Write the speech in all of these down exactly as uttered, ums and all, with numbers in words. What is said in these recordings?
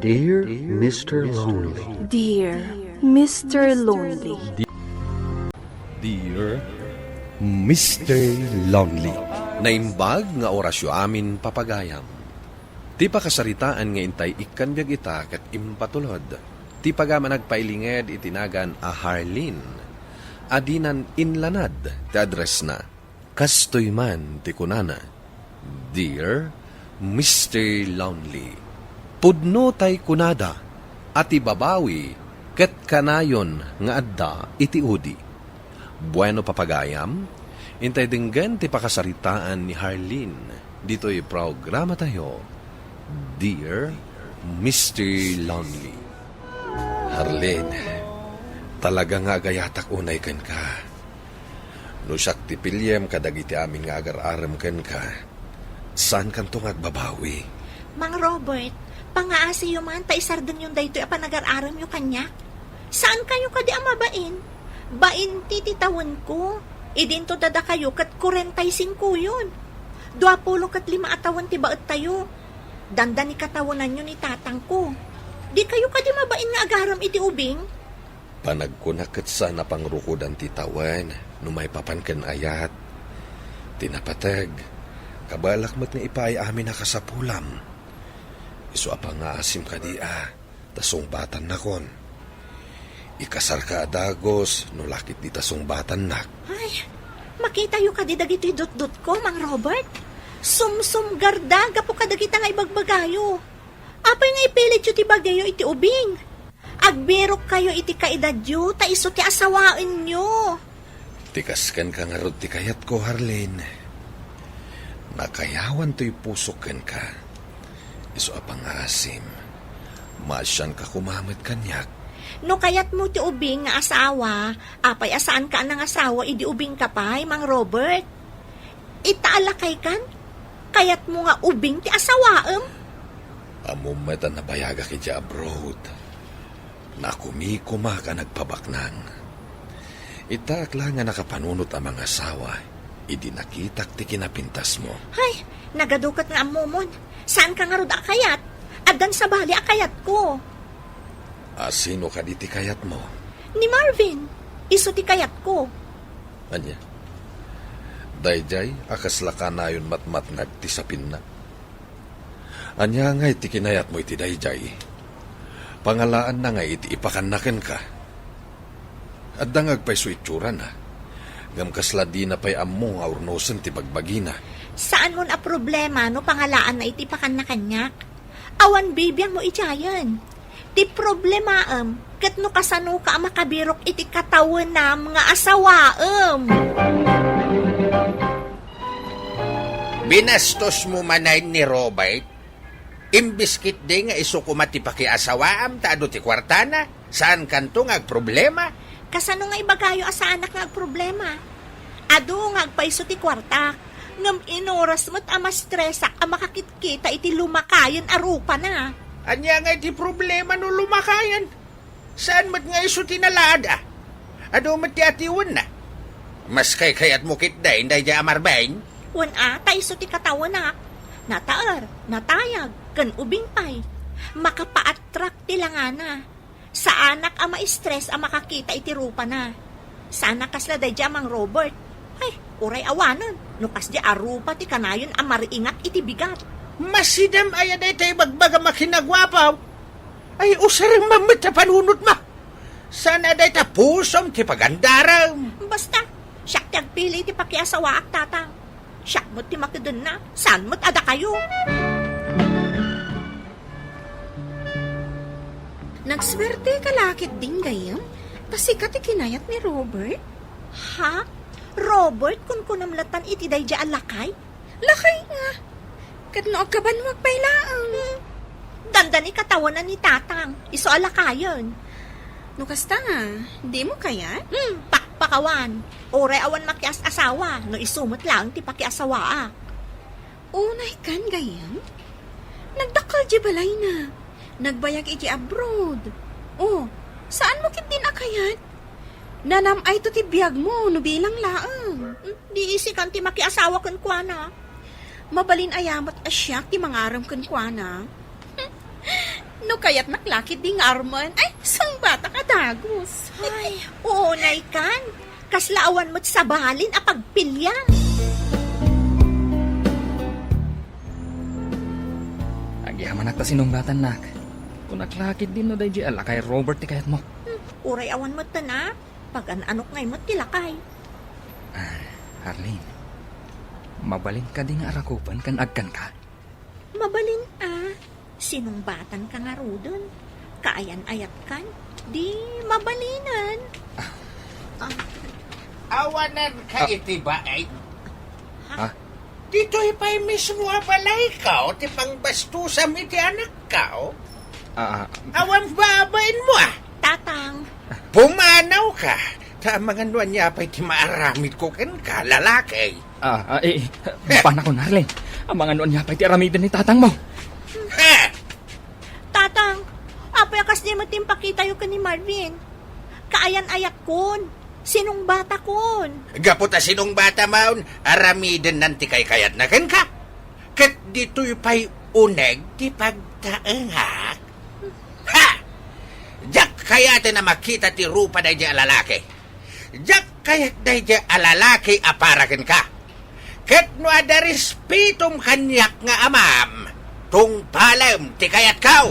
Dear Mister Lonely. Dear Mister Lonely. Dear Mister Lonely. Naimbag nga orasyo amin, papagayam. Ti pakasaritaan nga intay ikkan biag ita ket impatulod ti pagamanag pailinged iti nagan a Harleen a dinan inlanad ti addressna. Kastoy man ti kunana, "Dear Mister Lonely, pudno tay kunada a ti babawi ket kanayon nga adda iti udi." Bueno, papagayam, intay denggen ti pakasaritaan ni Harleen ditoy programatayo, Dear Mister Lonely. Harleen, talaga nga agayatak unay kenka. No siak ti piliem kadagiti amin nga agar-arem kenka, saankanto nga agbabawi. Mang Robert, pangaasiyo man ta isardengyon daytoy a panagar-aremyo kaniak. Saankayo kadi a mabain? Bain ti ti tawenko. Idinto dadakayo ket kuarenta y singkoyon. Duapulo ket lima a tawen ti baettayo. Dandani katawenanyo ni tatangko. Dikayo kadi mabain nga agarem iti ubing? Panagkunak ket saan a pangrukodan ti tawen no maipapan ken ayat. Ti napateg, kabaelak met nga ipaay amin a kasapulam. Isu a pangaasim kadi a, ta sungbatannakon. Ikasarka a dagus no la ketdi ta sungbatannak. Ay, makitayo kadi dagitoy dutdotko, Mang Robert? Sumsumgarda gapu kadagita nga ibagbagayo. Apay nga ipilityo ti bagyayo iti ubing? Agbirokkayo iti kaedadyo, ta isu ti asawaenyo. Ti kas kenka ngarud ti kayatko, Harleen. Nakayawan toy pusok kenka. Isu a pangaasim, maasianka koma met kaniak. No kayatmo ti ubing nga asawa, apay a saanka a nangasawa idi ubingka pay, Mang Robert? Ita a lakaykan, kayatmo nga ubing ti asawaem? Ammom met a nabayagak idiay abroad. Nakumikumak a nagpabaknang. Itaak la nga nakapanunot a mangasawa idi nakitak ti kinapintasmo. Hay, nagadu ket nga ammomon. Saanka ngarud a kayat? Addan sabali a kayatko. A sino kadi ti kayatmo? Ni Marvin. Isu ti kayatko. Ania? Daydiay a kasla kanayon matmatnag ti sapinna? Ania ngay ti kinayatmo iti daydiay? Pangalaanna ngay iti ipakanna kenka? Adda nga agpayso itiurana, ngem kasla dina pay ammo nga urnosen ti bagbagina. Saanmon a problema no pangalaanna iti ipakanna kaniak. Awan bibiangmo idiayen. Ti problemaem, ket no kasanoka a makabirok iti katawenam nga asawaem. Binastosmo manen ni Robert? Imbes ketdi nga isu koma ti pakiasawaam ta adu ti kuartana, saankanto nga agproblema? Kasano nga ibagayo a saanak nga agproblema? Adu nga agpayso ti kuartak, ngem inoras met a mastresak a makakitkita iti lumakayen a rupana. Ania ngay ti problema no lumakayen? Saan met nga isu ti nalaad a? Adu met ti atiwenna. Mas kaykayatmo ketdin daydiay a Marvin? Wen a, ta isu ti katawenak. Nataer, natayag, ken ubing pay. Makapaattract ti langana. Saanak a ma-stress a makakita iti rupana. Saan a kasla daydiay a Mang Robert. Ay, uray awanen, no kasdiay a rupa ti kanayon a mariingat iti bigat. Masidem aya dayta ibagbagam a kinaguapaw? Ay, usarem man met ta panunotma. Saan a dayta pusom ti pagandarem. Basta, siak ti agpili iti pakiasawaak, Tatang. Siak met ti makedenna, saan met a dakayo. Nagsuerteka la ketdin gayyem, ta sika ti kinayat ni Robert? Ha? Robert, kunkunam latan iti daydiay a lakay? Lakay nga. Ket no agkabanwag pay laeng. Hmm. Dandani katawenan ni Tatang, isu a lakayen. No kasta nga, dimo kayat? Hmm, pakpakawan. Uray awan makias-asawa, no isu met laeng ti pakiasawaak. Unay kan gayyem? Nagdakkel di balayna. Nagbayag iti abroad. Oh, saanmo ketdin a kayat? Nanam-ayto ti biagmo no bilang laeng. Hmm, di isikan ti makiasawa kenkuana. Mabalin aya met a siak ti mangarem kenkuana. No kayatnak la ketdi nga armen, ay, sungbatak a dagus. Ay, unay kan. Kasla awan met sabalin a pagpilian. Agyamanak ta sinungbatannak. Kunak la ketdi no daydiay a lakay Robert ti kayatmo. Hmm, uray awan met ta na. Pagan-anok ngay met ti lakay. Ah, Arlene, mabalin kadi nga arakupen ken agkanka? Mabalin a. Sinungbatanka ngaruden. Kaayan-ayatkan, di mabalinen. Ah. Awanen ka Ah. iti baay. Ha? Ah. Ditoy pay mismo a balayko ti pangbastusam iti anakko. Ah, ah. Awan babainmo, ah. Tatang. Pumanaw ka. Ta amangan no ania pay ti maaramidko kenka, lalaki. Ah, ah, eh, eh, mapanakon, Arlene. Amangan no ania pay ti aramiden ni tatangmo. Ha? Tatang, apay a kasdi met ti impakitayo ken ni Marvin? Kaayan-ayatkon. Sinungbatakon. Gapu ta sinungbatamon, aramidennan ti kaykayatna kenka. Ket ditoy pay uneg ti pagtaengak. Ha! Diak kayaten a makita ti rupa daydiay a lalaki. Diak kayat daydiay a lalaki a para kenka. Ket no adda respetom kaniak nga amam, tungpalem ti kayatko.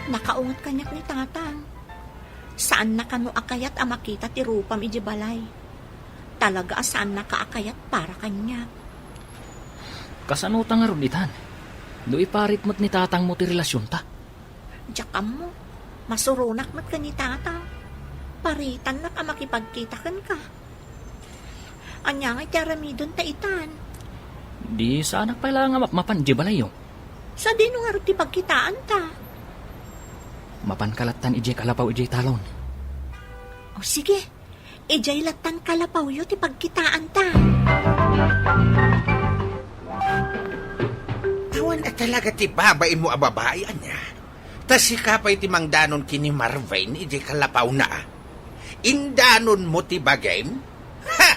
Nakaunget kaniak ni Tatang. Saanna kano a kayat a makita ti rupam idiay balay. Talaga a saannaka a kayat para kaniak. Kasano ta ngarud itan? No iparit met ni tatangmo ti relasionta? Diak ammo. Masuronak met ken ni Tatang. Paritannak a makipagkita kenka. Ania ngay ti aramidenta itan? Di saanak pay la nga mapmapan idiay balayyo. Sadino ngarud ti pagkitaanta? Mapanka lattan idiay kalapaw idiay talon. O sige, idiay lattan kalapawyo ti pagkitaanta. Awan a talaga ti babainmo a babai, ania? Ta sika pay ti mangdanon ken ni Marvin idiay kalapawna. Indanonmo ti bagim? Ha!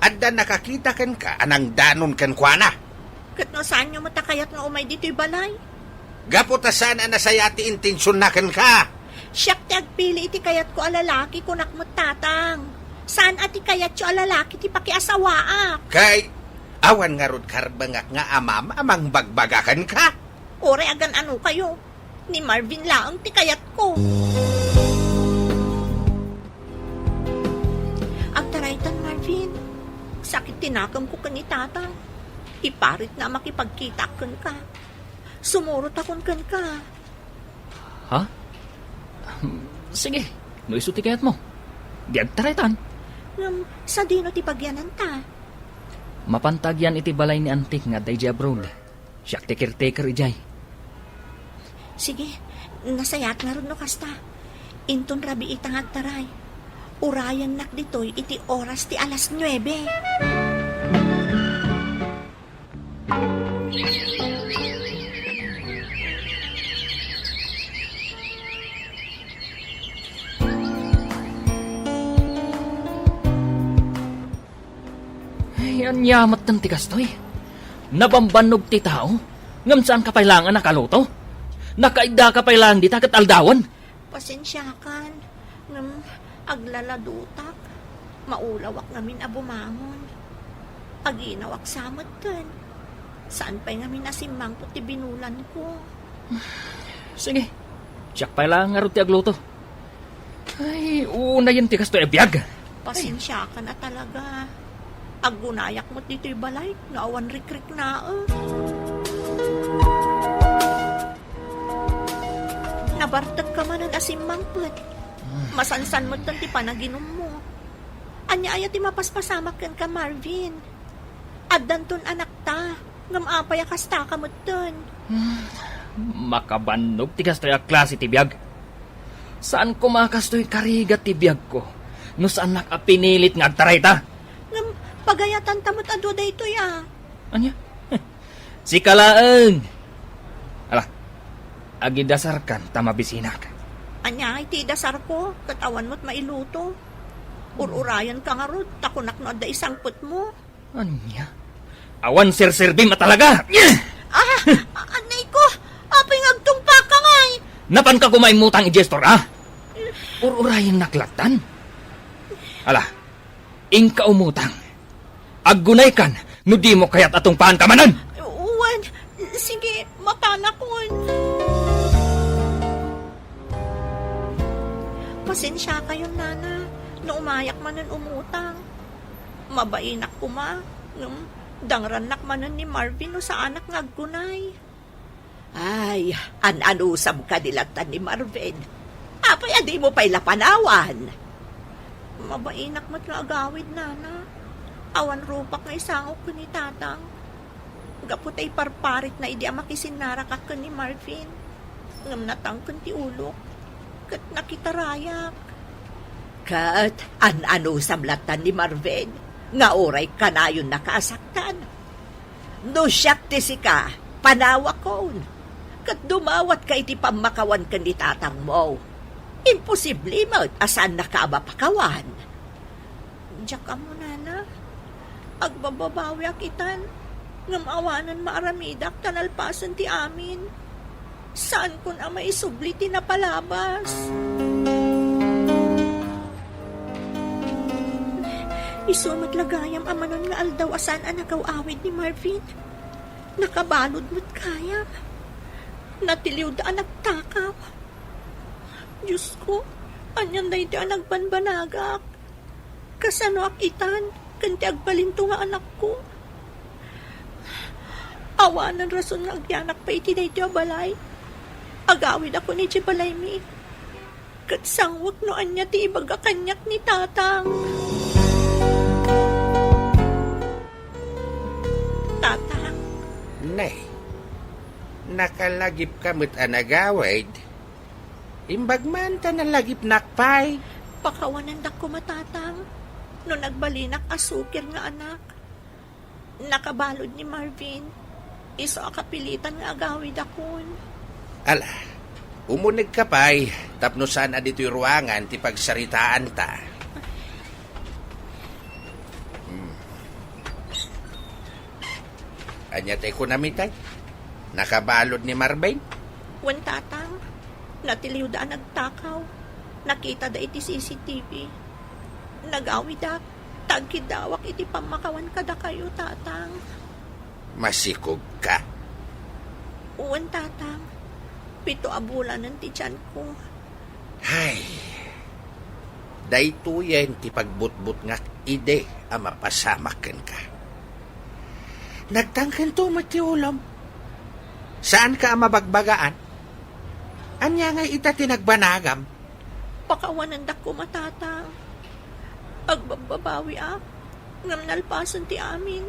Adda nakakita kenka a nangdanon kenkuana. Ket no saanyo met a kayat nga umay ditoy balay? Gapu ta saan a nasayaat ti intensionna kenka. Siak ti agpili iti kayatko a lalaki, kunak met, Tatang. Saan a ti kayatyo a lalaki ti pakiasawaak. Kay, awan ngarud karbengak nga amam a mangbagbaga kenka? Uray agan-anokayo. Ni Marvin laeng ti kayatko. Agtaraytan, Marvin. Sakit ti nakemko ken ni Tatang. Iparitna a makipagkitaak kenka. Sumurotakon kenka. Ha? Sige, no isu ti kayatmo. Di agtaraytan. Ngem, sadino ti pagyananta? Mapanta agyan iti balay ni Antik nga adda idiay abroad. Siak ti caretaker idiay. Sige, nasayaat ngarud no kasta. Inton rabiita nga agtaray. Urayennak ditoy iti oras ti alas nuebe. Ay, ania metten ti kastoy? Nabambannog ti tao, ngem saanka pay laeng a nakaluto? Nakaiddaka pay laeng dita ket aldawen? Pasensiakan, ngem aglaladutak. Maulawak ngamin a bumangon. Aginawak sa metten. Saan pay ngamin a simmangpet ti binulanko? Sige, siak pay laeng ngarud ti agluto. Ay, unayen ti kastoy a biag. Pasensiakan a talaga. Aggunayak met ditoy balay no awan rikriknaek. Nabartekka manen a simmangpet. Masansan metten ti panaginummo. Ania aya ti mapaspasamak kenka, Marvin? Addanton anakta, ngem apay a kastaka metten? Makabannog ti kastoy a klase ti biag. Saan koma a kastoy karigat ti biagko no saannak a pinilit nga agtarayta. Ngem pagayatanta met a dua daytoy a. Ania? Sika laeng! Ala, agidasarkan ta mabisinak. Ania ngay ti idasarko ket awan met mailuto? Ur-urayenka ngarud ta kunak no adda isangpetmo. Ania? Awan serserbim a talaga! Napanka koma immutang idiay store, a? Ur-urayennak lattan. Ala, inka umutang. Aggunaykan no dimo kayat a tungpaanka manen. Wen, sige, mapanakon. Pasensiakayon, nana, no umayak manen umutang. Mabainak koma, ngem dangrannak manen ni Marvin no saanak nga aggunay. Ay, an-anusam kadi lattan ni Marvin. Apay a dimo pay la panawan? Mabainak met nga agawid, nana. Awan rupak nga isangok ken ni tatang. Gapu ta iparparitna idi a makisinnarakak ken ni Marvin. Ngem natangken ti ulok, ket nakitarayak. Ket an-anusam lattan ni Marvin nga uray kanayonnaka a saktan. No siak ti sika, panawakon. Ket dumawatka iti pammakawan ken ni tatangmo. Imposible met a saannaka a mapakawan. Diak ammo, nana. Agbabbabawiak itan, ngem awanen maaramidak ta nalpasen ti amin. Saankon a maisubli ti napalabas. Isu met la gayam a manon nga aldaw a saan a nagaw-awid ni Marvin. Nakabalud met gayam. Natiliwda a nagtakaw. Diosko, anian daytoy a nagbanbanagak? Kasanoak itan ken ti agbalinto nga anakko? Awanen rason nga agyanak pay iti daytoy a balay. Agawidakon idiay balaymi. Ket sangwek no ania ti ibaga kaniak ni tatang. Tatang. Nay, nakalagipka met a nagawid. Imbag man ta nalagipnak pay. Pakawanendak koma, tatang, no nagbalinak a sukir nga anak. Nakabalud ni Marvin. Isu a kapilitan nga agawidakon. Ala, umunegka pay tapno saan a ditoy ruangan ti pagsaritaanta. Hmm. Ania ti kunam itay? Nakabalud ni Marvin? Wen, tatang. Natiliwda a nagtakaw. Nakitada iti C C T V. Nagawidak, ta agkiddawak iti pammakawan kadakayo, tatang. Masikogka? Wen, tatang. Pito a bulanen ti tianko. Hay, daytoyen ti pagbutbutngak idi a mapasamak kenka. Nagtangkento met ti ulom. Saanka a mabagbagaan? Ania ngay ita ti nagbanagam? Pakawanendak koma, tatang. Agbabbabawiak, ngem nalpasen ti amin.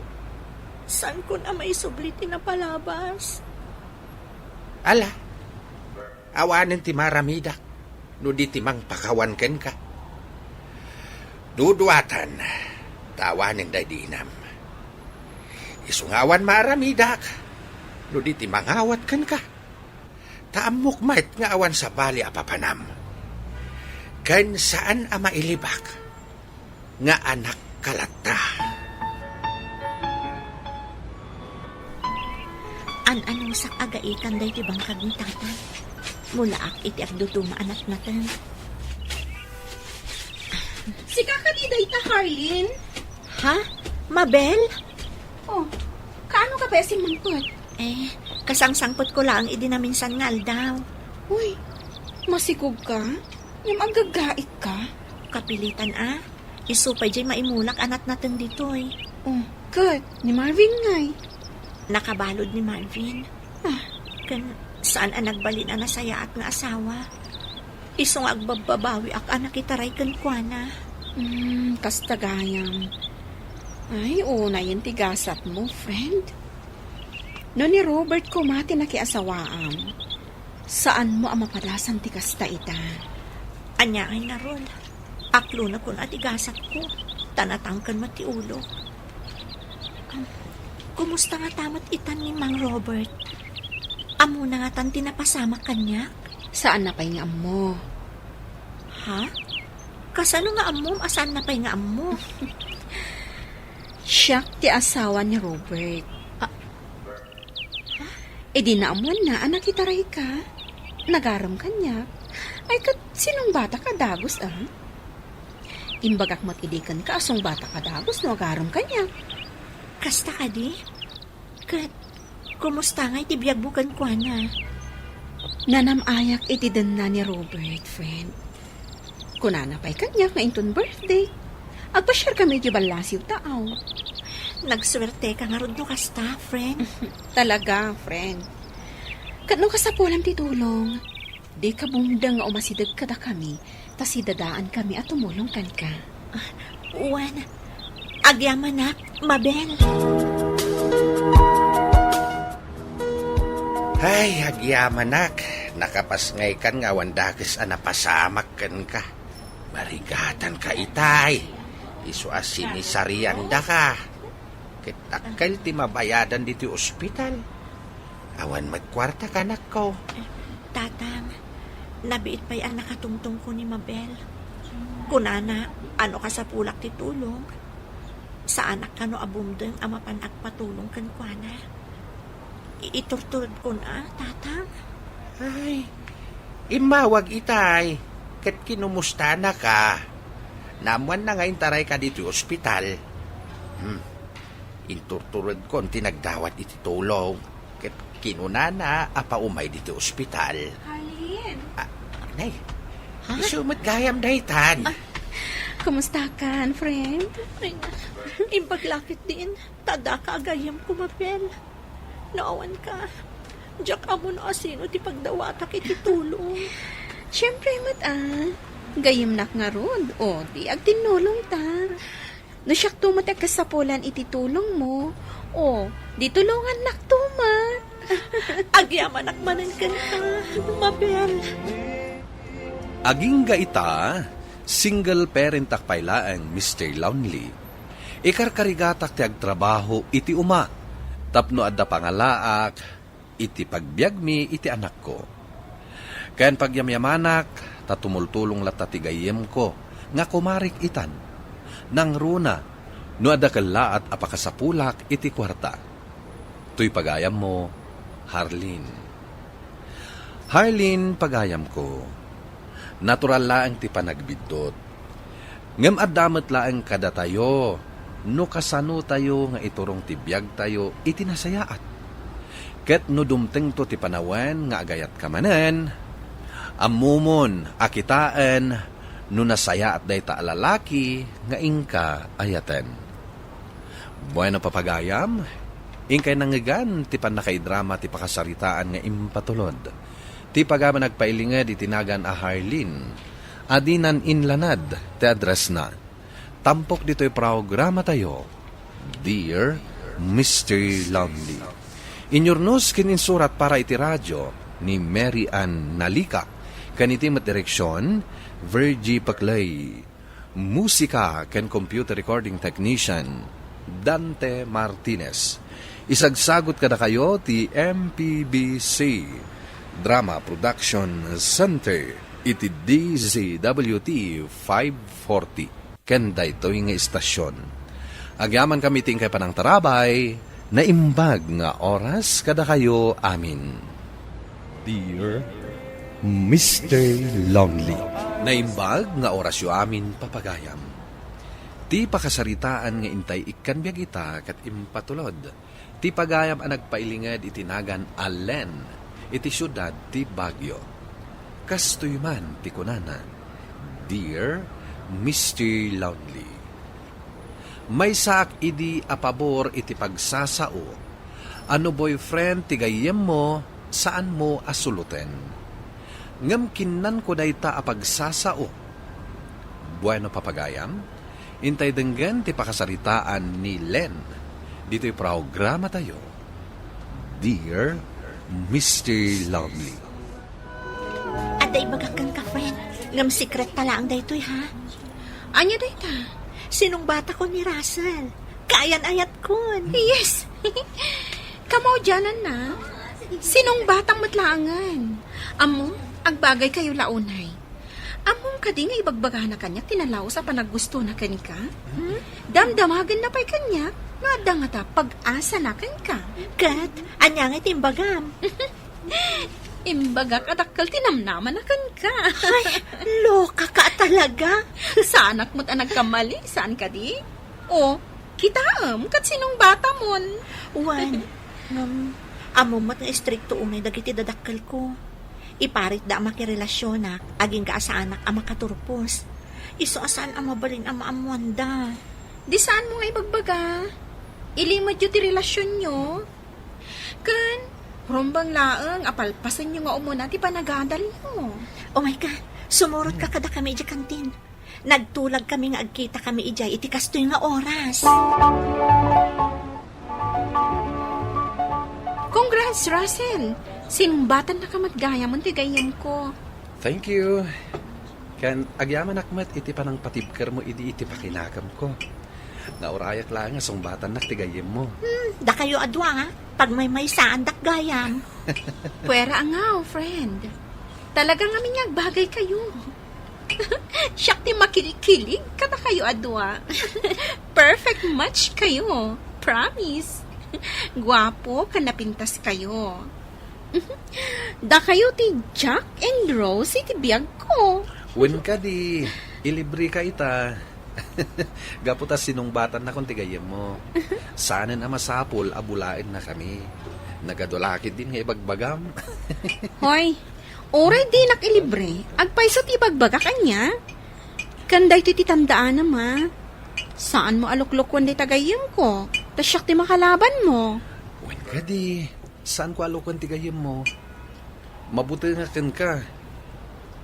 Saankon a maisubli ti napalabas. Ala, awanen ti maaramidak no di ti mangpakawan kenka. Duduatan, ta awanen daydi inam. Isu nga awan maaramidak no di ti mangawat kenka. Ta ammok met nga awan sabali a papanam. Ken saan a mailibak nga anakka latta. An-anusak a gaikan daytoy bangkag ni Tatang. Mulaak iti agduduma a natnateng. Sika kadi dayta, Harlin? Ha? Mabel? Oh, kaano ka pay a simmangpet? Eh, kasangsangpetko laeng idi naminsan nga aldaw. Uy, masikog ka? Ngem aggagait ka? Kapilitan a. Isu pay diay maimulak a natnateng ditoy. Oh, ket ni Marvin ngay? Nakabalud ni Marvin. Ah. Ken saan a nagbalin a nasayaat nga asawa. Isu nga agbabbabawiak a nakitaray kenkuana. Hmm, kasta gayam. Ay, unayen ti gasatmo, friend. No ni Robert koma ti nakiasawaam, saanmo a mapadasan ti kasta ita. Ania ngay ngarud? Aklonekon a ti gasatko, ta natangken met ti ulok. Am, kumusta ngata met itan ni Mang Robert? Ammona ngatan ti napasamak kaniak? Saanna pay nga ammo. Ha? Kasano nga ammom a saanna pay nga ammo? Siak ti asawa ni Robert. Ah. Ha? Idi naammoanna a nakitarayka. Nagarem kaniak. Ay, ket sinungbatak a dagus, a? Imbagak met idi kenka a sungbatak a dagus no agarem kaniak. Kasta kadi? Ket, kumusta ngay ti biagmo kenkuana? Nanam-ayak iti denna ni Robert, friend. Kunana pay kaniak nga inton birthday, agpasiarkami iti ballasiw ta, aw. Nagsuerteka ngarud no kasta, friend. Talaga, friend. Ket no kasapulam ti tulong, dika bumdeng nga umasideg kadakami, ta sidadaankami a tumulong kenka. Wen, agyamanak, Mabel. Ay, agyamanak, nakapasngaykan nga awan dakes a napasamak kenka. Marigatanka itay. Isu a sinisariandaka. Ket dakkel ti mabayadan ditoy ospital. Awan met kuarta, anakko. Tatang, nabiit pay a nakatungtongko ni Mabel. Kunana, a no kasapulak ti tulong, saanak kano a bumdeng a mapan agpatulong kenkuana. I-, iturturedkon a, Tatang. Ay, immawag itay, ket kinumustanaka. Naammoanna nga intarayka ditoy ospital. Hmm. Inturturedkon ti nagdawat iti tulong, ket kinunana a paumay ditoy ospital. Arlene! Ah, nay, Ha? Isu met gayam daytan. Ah, kumusta kan, friend? Ay, imbag la ketdin, ta addaka a gayyemko, Mabel. No awanka, diak ammo no asino ti pagdawatak iti tulong. Siempre met, a. Gayyemnak ngarud, o, di agtinnulongta. No siakto met ti agkasapulan iti tulongmo, o, di tulongannakto met. Agyamanak manen kenka, Mabel. Agingga ita, single parentak pay laeng, Mister Lonely. Ikarkarigatak ti agtrabaho iti uma tapno adda pangalaak iti pagbiagmi iti anakko. Ken pagyamyamanak ta tumultulong latta ti gayyemko nga kumarik itan. Nangruna no adda kellaat a pakasapulak iti kuarta. Toy pagayammo, Harlene. Harlene, pagayamko, natural laeng ti panagbiddut. Ngem adda met laeng kadatayo no kasanotayo nga iturong ti biagtayo iti nasayaat. Ket no dumtengto ti panawen nga agayatka manen, ammomon a kitaen no nasayaat dayta a lalaki nga inka ayaten. Bueno, papagayam, inkay nangngegan ti pannakaidrama ti pakasaritaan nga impatulod. Ti pagayam a nagpailinged iti nagan a Harlene, a dinan inlanad ti addressna. Tampok ditoy programatayo, Dear Mister Lonely. Inyurnos ken insurat para iti radio ni Mary Ann Nalica, ken iti met direksion, Virgie Paclay. Musika ken computer recording technician, Dante Martinez. Isagsagut kadakayo ti M P B C Drama Production Center iti D Z W T five forty ken daytoy nga istasyon. Agyamankami ti inkay panangtarabay, naimbag nga oras kadakayo amin. Dear Mister Lonely. Naimbag nga orasyo amin, papagayam. Ti pakasaritaan nga intay ikkan biag ita ket impatulod ti pagayam a nagpailinged iti nagan a Len iti siudad ti Baguio. Kastoy man ti kunana, Dear Mister Lonely. Maysaak idi a pabor iti pagsasao a no boyfriend ti gayyemmo, saanmo a suloten. Ngem kinnanko dayta a pagsasao. Bueno, papagayam, intay denggen ti pakasaritaan ni Len ditoy programatayo, Dear Mister Lovely. Adda ibagak kenka, friend. Ngem secret ta laeng daytoy, ha? Ania dayta? Sinungbatakon ni Russell. Kaayan-ayatkon. Yes. Kamaudiananna, sinungbatam met laengen. Ammom, agbagaykayo la unay. Ammom kadi nga ibagbagana kaniak ti nalaus a panaggustona kenka? Hmm? Damdamagenna pay kaniak no adda ngata pag-asana kenka. Ket, ania nga ti imbagam? Imbagak a dakkel ti namnamana kenka. Ay, loka ka talaga. Saanak met a nagkamali, saan kadi? O, kitaem, ket sinungbatamon. Wen, ngem, ammom met nga istrikto unay dagiti dadakkelko. Iparitda a makirelasionak, agingga a saanak a makaturpos. Isu a saan a mabalin a maammoanda. Di saanmo nga ibagbaga. Ilimedyo ti relasionyo. Ken, rumbeng laeng a palpasenyo nga umuna ti panagadalyo. Umayka, sumurotka kadakami idiay kantin. Nagtulag kami nga agkita kami idiay iti kastoy nga oras. Congrats, Russell! Sinungbatannaka met gayam ti gayyemko. Thank you. Ken agyamanak met iti panangpatibkermo idi iti pakinakemko. Naurayak laeng a sungbatannak ti gayyemmo. Hmm, dakayo a dua, pagmaymaysaandak gayam. Puera a ngaw, friend. Talaga ngamin nga agbagaykayo. Siak ti makilkilig kadakayo a dua. Perfect match kayo. Promise. Guapo ken napintas kayo. Dakayo ti Jack and Rose iti biagko. Wen kadi, ilibreka ita. Gapu ta sinungbatannakon ti gayyemmo. Saanen a masapul a bulaennakami. Nagadu la ketdin nga ibagbagam. Hoy, uray dinak ilibre, agpayso ti ibagbagak ania? Ken daytoy ti tandaanam a, saanmo a luklukuen dayta gayyemko, ta siak ti makalabanmo. Wen kadi, saanko a lukuen ti gayyemmo. Mabutengak kenka.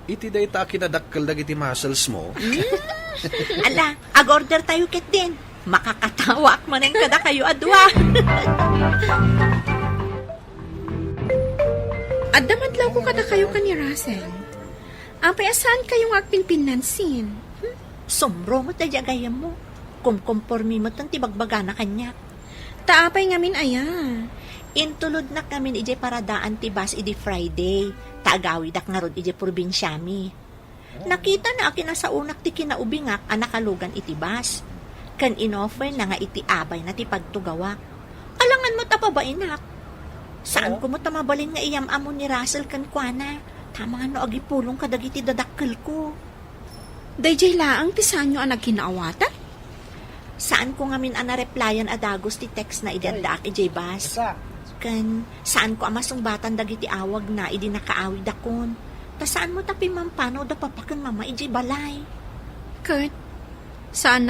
Iti dayta a kinadakkel dagiti musclesmo. Hmm. Ala, ag-order tayo ketdin. Makakatawaak manen kadakayo a dua. Adda madlawko kadakayo ken ni Russell. Apay a saankayo nga agpinpinnansin? Hmm? Sumro met daydi a gayyemmo. Kumkompormi met ti bagbagana kaniak. Ta apay ngamin aya? Intulodnak ngamin idiay paradaan ti bus idi Friday, ta agawidak ngarud idiay probinsiami. Nakitana a kinasaonak ti kinaubingak a nakalugan iti bus, ken inofferna nga iti abayna ti pagtugawak. Alangan met a babainak. Saanko met a mabalin nga iyam-ammo ni Russell kenkuana, ta amangan no agipulong kadagiti dadakkelko. Daydiay laeng ti saanyo a nagkinaawatan? Saanko ngamin a nareplyan a dagus ti textna idi addaak idiay bus. Ken saanko a masungbatan dagiti awagna idi nakaawidakon. Ta saan met a pimmampanaw da papa ken mama idiay balay. Ket saan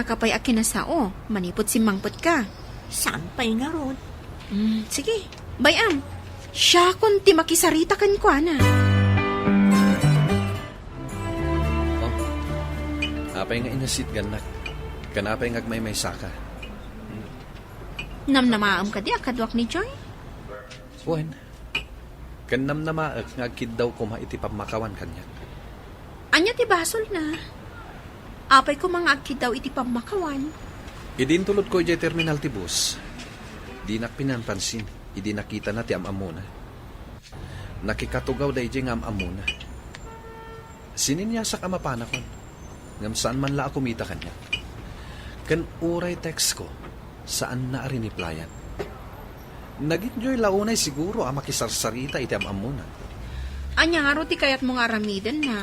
Nakapay a kinasao, manipud simmangpetka. Saan pay ngarud? Mm, sige, bay-am. Siakon ti makisarita kenkuana. Oh, apay nga inasitgannak? Ken apay nga agmaymaysaka? Namnamaem kadi a kaduak ni Joy? Wen, ken namnamaek nga agkiddaw koma iti pammakawan kaniak. Ania ti basolna? Apay koma nga agkiddaw iti pammakawan? Idi intulodko idiay terminal ti bus, dinak pinampansin idi nakitana ti am-ammona. Nakikatugaw daydiay nga am-ammona. Sineniasak a mapanakon, ngem saan man la a kumita kaniak. Ken uray textko, saanna a rineplyan. Nag-enjoy la unay siguro a makisarsarita iti am-ammona. Ania ngarud ti kayatmo nga aramidenna?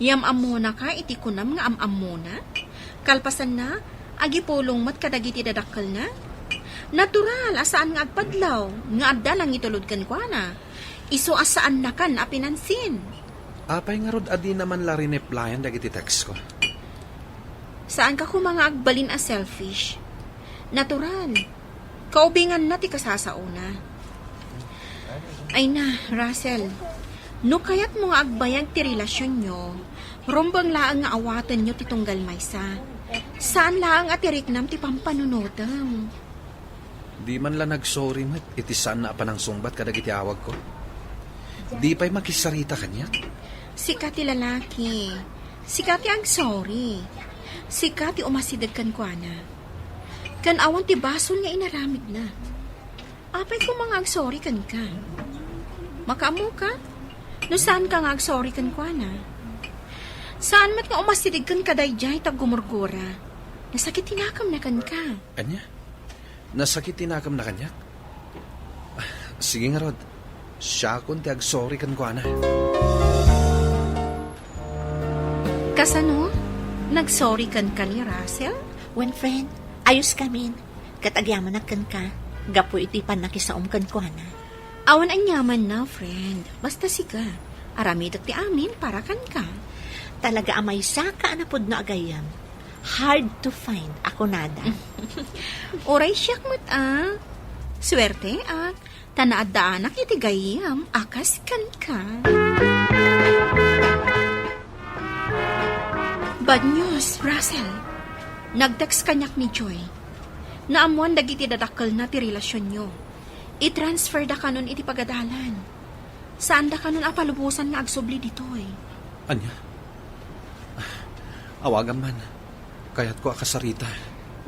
Yam-ammonaka iti kunam nga am-ammona? Kalpasanna, agipulong met kadagiti dadakkelna? Natural a saan nga agpadlaw nga adda nangitulod kenkuana. Isu a saannakan a pinansin. Apay ngarud a dina man la rineplyan dagiti textko? Saanka koma nga agbalin a selfish. Natural. Kaubinganna ti kasasaona. Ay na, Russell, no kayatmo nga agbayag ti relasionyo, rumbeng laeng nga awatenyo ti tunggal maysa. Saan laeng a ti riknam ti pampanunotem. Di man la nagsorry met iti saanna a panangsungbat kadagiti awagko. Di pay makisarita kaniak. Sika ti lalaki. Sika ti agsorry. Sika ti umasideg kenkuana. Ken awan ti basol nga inaramidna. Apay koma nga agsorry kenka? Makaammoka? No saanka nga agsorry kenkuana? Saan met nga umasideg kenka daydiay ta gumurgura? Nasakit ti nakemna kenka. Ania? Nasakit ti nakemna kaniak? Ah, sige ngarud. Siakon ti agsorry kenkuana. Kasano? Nagsorry kenka ni Russell? Wen, friend, ayos kamin. Ket agyamanak kenka, gapu iti pannakisaom kenkuana. Awan aniamanna, friend. Basta sika, aramidek ti amin para kenka. Talaga a maysaka a napudno a gayyem. Hard to find a kunada. Uray siak met a. Suerteak, ta naaddaanak iti gayyem a kas kenka. Bad news, Russell. Nag-text kaniak ni Joy. Naammoan dagiti dadakkelna ti relasionyo. I-transfer da kanon iti pagadalan. Saan da kanon a palubosan nga agsubli ditoy. Ania? Awagam man. Kayatko a kasarita.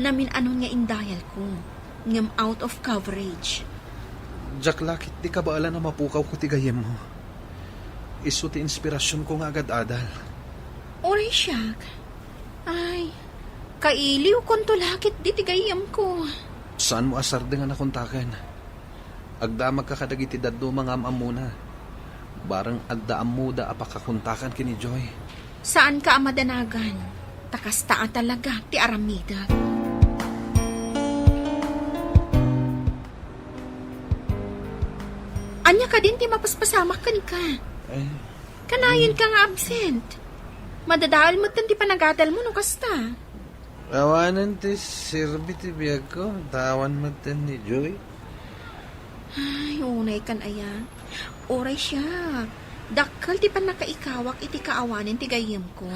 Namin-anon nga indayalko, ngem out of coverage. Diak la ketdi kabaelan a mapukawko ti gayyemmo. Isu ti inspirasionko nga agad-adal. Uray siak. Ay, kailiwkonto la ketdi ti gayyemko. Saanmo a sardeng a nakontaken? Agdamagka kadagiti dadduma nga am-ammona. Bareng adda ammoda a pakakontakan ken ni Joy. Saanka a madanagan, ta kasta a talaga ti aramidek. Ania kadin ti mapaspasamak kenka? Ay. Kanayonka nga absent. Madadael metten ti panagadalmo no kasta. Awanen ti serbi ti biagko, ta awan metten ni Joy. Ay, unaykan aya. Uray siak. Dakkel ti pannakaikawak iti kaawanen ti gayyemko.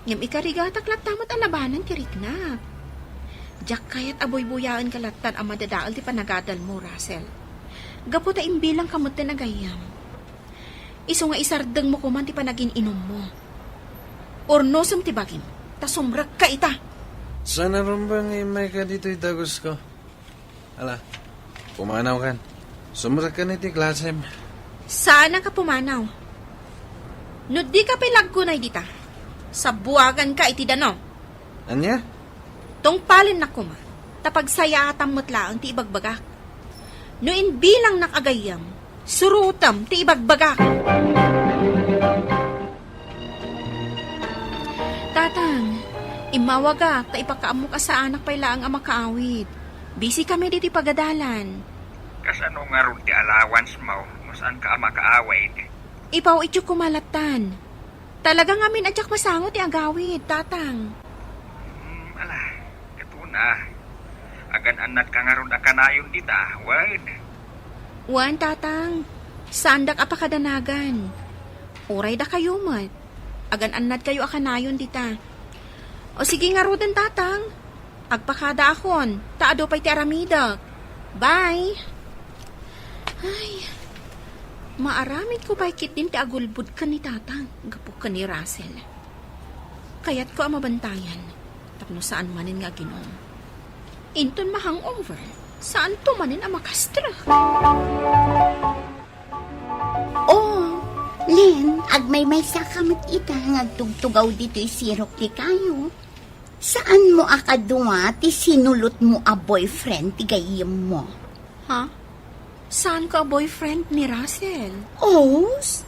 Ngem ikarigatak latta met a labanen ti riknak. Diak kayat a buybuyaenka lattan a madadael ti panagadalmo, Russell. Gapu ta imbilangka metten a gayyem. Isu nga isardengmo koman ti panagin-inummo. Urnosem ti bagim, ta sumrekka ita. Saan a rumbeng nga immayka ditoy dagusko. Ala, pumanawkan. Sumrekkan iti klasem. Saanak a pumanaw. No dika pay laggunay dita, sabuaganka iti danum. Ania? Tungpalennak koma, ta pagsayaatam met laeng ti ibagbagak. No imbilangnak a gayyem, surotem ti ibagbagak. Tatang, immawagak ta ipakaammok a saanak pay laeng a makaawid. Busy kami ditoy pagadalan. Kasano ngarud ti allowance mo no saanka a makaawid? Ipaw-ityo koma lattan. Talaga ngamin a diak masango ti agawid, Tatang. Hmm, ala, katuna. Agan-annadka ngarud a kanayon dita, wen? Wen, Tatang. Saandak a pakadanagan. Uray dakayo met. Agan-annadkayo a kanayon dita. O sige ngaruden, Tatang. Agpakadaakon, ta adu pay ti aramidek. Bye! Ay, maaramidko pay ketdin ti agulbod ken ni Tatang gapu ken ni Russell. Kayatko a mabantayan, tapno saan manen nga aginum. Inton ma-hangover, saanto manen a makastra. Oh, Len, agmaymaysaka met ita nga agtugtugaw ditoy sirok ti kayo. Saanmo a kadua ti sinulotmo a boyfriend ti gayyemmo? Ha? Saanko a boyfriend ni Russell? Os?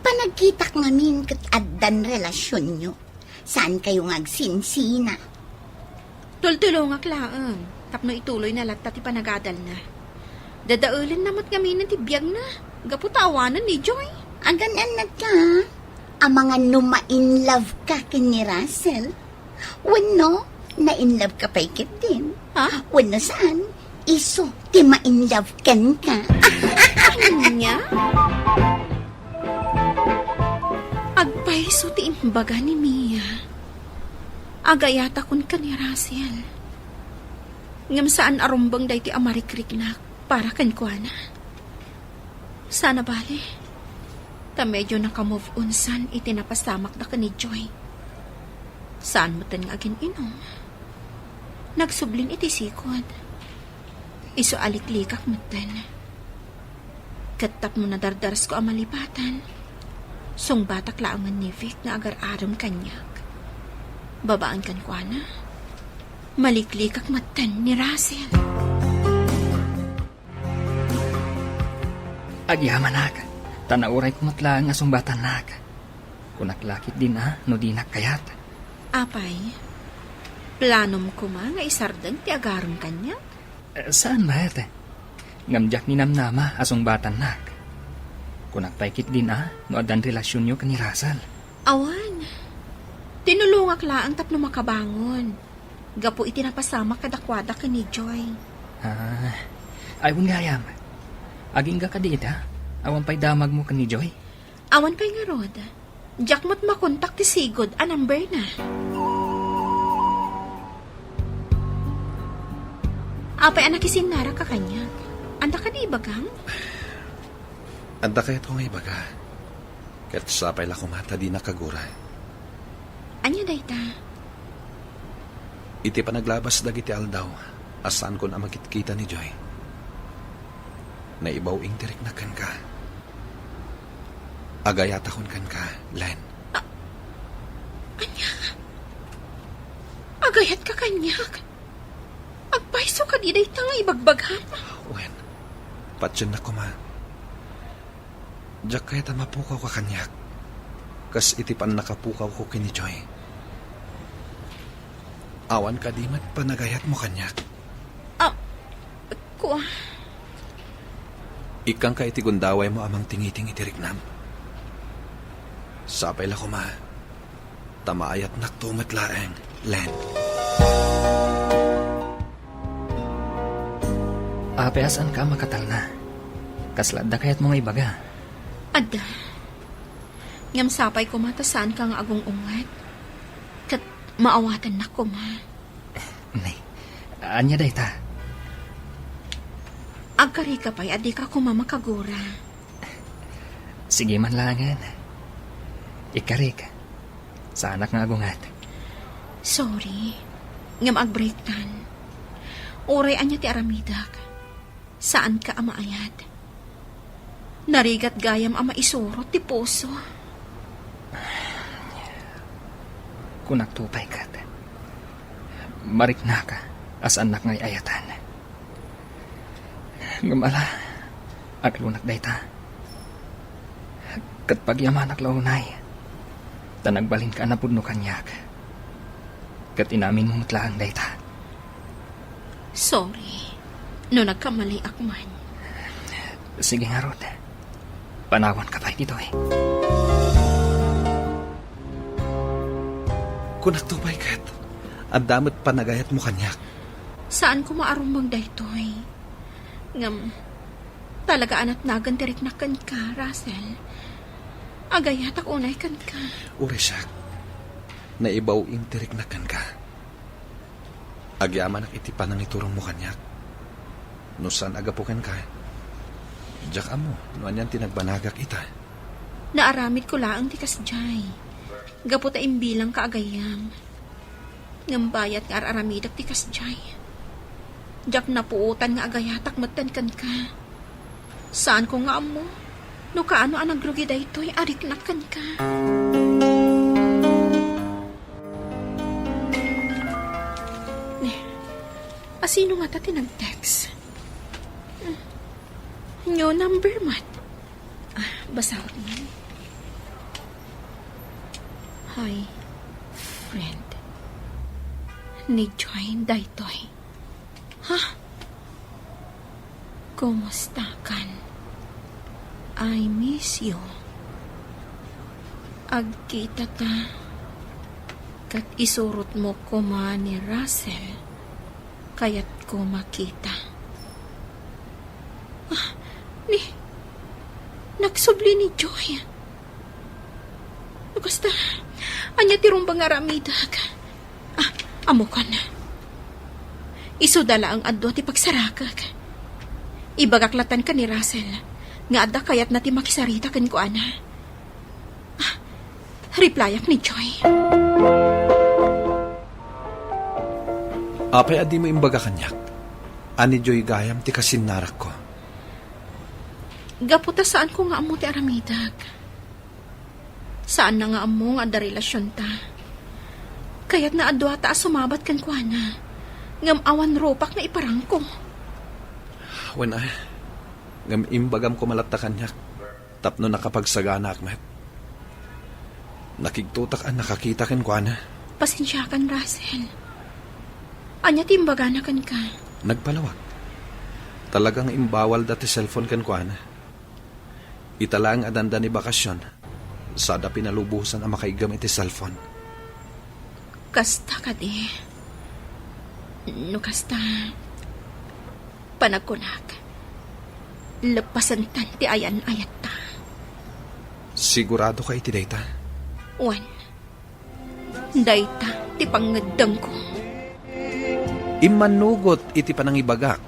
Panagkitak ngamin ket addan relasionyo. Saankayo nga agsinsina? Tultulongak laeng tapno ituloyna latta ti panagadalna. Dadaelenna met ngamin ti biagna gapu ta awanen ni Joy. Agan-annadka, amangan no ma-in love ka ken ni Russell? Wenno, na-in love ka pay ketdin? Ha? Wenno saan, isu ti ma-in love kenka. Ania? Agpayso ti imbaga ni Mia. Agayatakon ken ni Russell. Ngem saan a rumbeng daytoy a marikriknak para kenkuana. Saan a bale, ta medio naka-move on san iti napasamakda ken ni Joy. Saan metten nga agin-inum. Nagsublin iti sikod. Isu a liklikak metten. Ket tapno nadardarasko a malipatan, Sungbatak laengen ni Vic nga agar-arem kaniak. Babaen kenkuana, maliklikak metten ni Russell. Agyamanak, ta naurayko met laeng a sungbatannak. Kunak la ketdin a no dinak kayat. Apay, planom koma nga isardeng ti agarem kaniak? Eh, saan met? Ngem diak ninamnama a sungbatannak. Kunak pay ketdin a no addan relasionyo ken ni Russell. Awan. Tinulongak laeng tapno makabangon. Gapu iti napasamak kadakuada ken ni Joy. Ah, ay, wen gayam. Agingga kadi ita? Awan pay damagmo ken ni Joy? Awan pay ngarud. Diak met makontak ti sigud a numberna. Apay a nakisinnarak ka kaniak? Adda kadi ibagam? Adda kayatko nga ibaga. Ket sapay la koma ta dinak agura. Ania dayta? Iti panaglabas dagiti aldaw a saankon a makitkita ni Joy, naibaw-ing ti riknak kenka. Agayatakon kenka, Len. Ania? Agayatka kaniak? Agpayso kadi dayta nga ibagbagam? Wen, patiennak koma. Diak kayat a mapukawka kaniak, kas iti pannakapukawko ken ni Joy. Awan kadi met panagayatmo kaniak? Ah, kua. Ikkanka iti gundawaymo a mangtingiting iti riknam. Sapay la koma, ta maayatnakto met laeng, Len. Apay a saanka a makatalna? Kasla adda kayatmo nga ibaga? Adda. Ngem sapay koma ta saanka nga agung-unget. Ket maawatannak koma. Nay, ania dayta? Agkarika pay a dika koma makagura. Sige man laengen. Ikkarik. Saanak nga agunget. Sorry. Ngem agbreaktan. Uray ania ti aramidek, saanka a maayat. Narigat gayam a maisurot ti puso. Kunakto pay ket, mariknaka a saannak nga ay-ayatan. Ngem ala, aglunak dayta. Ket pagyamanak la unay, ta nagbalinka a napudno kaniak. Ket inaminmo met laeng dayta. Sorry, no nagkamaliak man. Sige ngarud. Panawanka pay ditoy. Kunakto pay ket, adda met panagayatmo kaniak. Saan koma a rumbeng daytoy. Ngem, talaga a natnagan ti riknak kenka, Russell. Agayatak unay kenka. Uray siak, naibaw-ing ti riknak kenka. Agyamanak iti panangiturongmo kaniak. No saan a gapu kenka, diak ammo no anian ti nagbanagak ita. Naaramidko laeng ti kasdiay, gapu ta imbilangka a gayyem. Ngem bayat nga ar-aramidek ti kasdiay. Diak napuotan nga agayatak metten kenka. Saanko nga ammo no kaano a nagrugi daytoy a riknak kenka. Ne, asino ngata ti nag-text? Hmm. New number met. Ah, basaon man. Hi, friend. Ni Joy daytoy. Ha? Kumusta kan? I miss you. Agkita ta, ket isurotmo koma ni Russell. Kayatko makita. Ah, ni, nagsubli ni Joy. No kasta, ania ti rumbeng nga aramidek? Ah, ammokon. Isuda laeng a dua ti pagsarakek. Ibagak latta ken ni Russell nga adda kayatna ti makisarita kenkuana. Ah, replyak ni Joy. Apay a dimo imbaga kaniak a ni Joy gayam ti kasinnarakko? Gapu ta saanko nga ammo ti aramidek. Saanna nga ammo nga adda relasionta. Kayatna a duata a sumabat kenkuana. Ngem awan rupak nga iparangko. Wen, a. Ngem imbagam koma latta kaniak tapno nakapagsaganaak met. Nakigtotak a nakakita kenkuana. Pasensiakan, Russell. Ania ti imbagana kenka? Nagpalawag. Talaga nga imbawalda ti cellphone kenkuana. Ita laeng a dandani bakasion, sada pinalubosan a makaiggem iti cellphone. Kasta kadi? No kasta, panagkunak, leppasentan ti ayan-ayatta. Sigurado ka iti dayta? Wen, dayta ti pangngeddengko. Immanugot iti panangibagak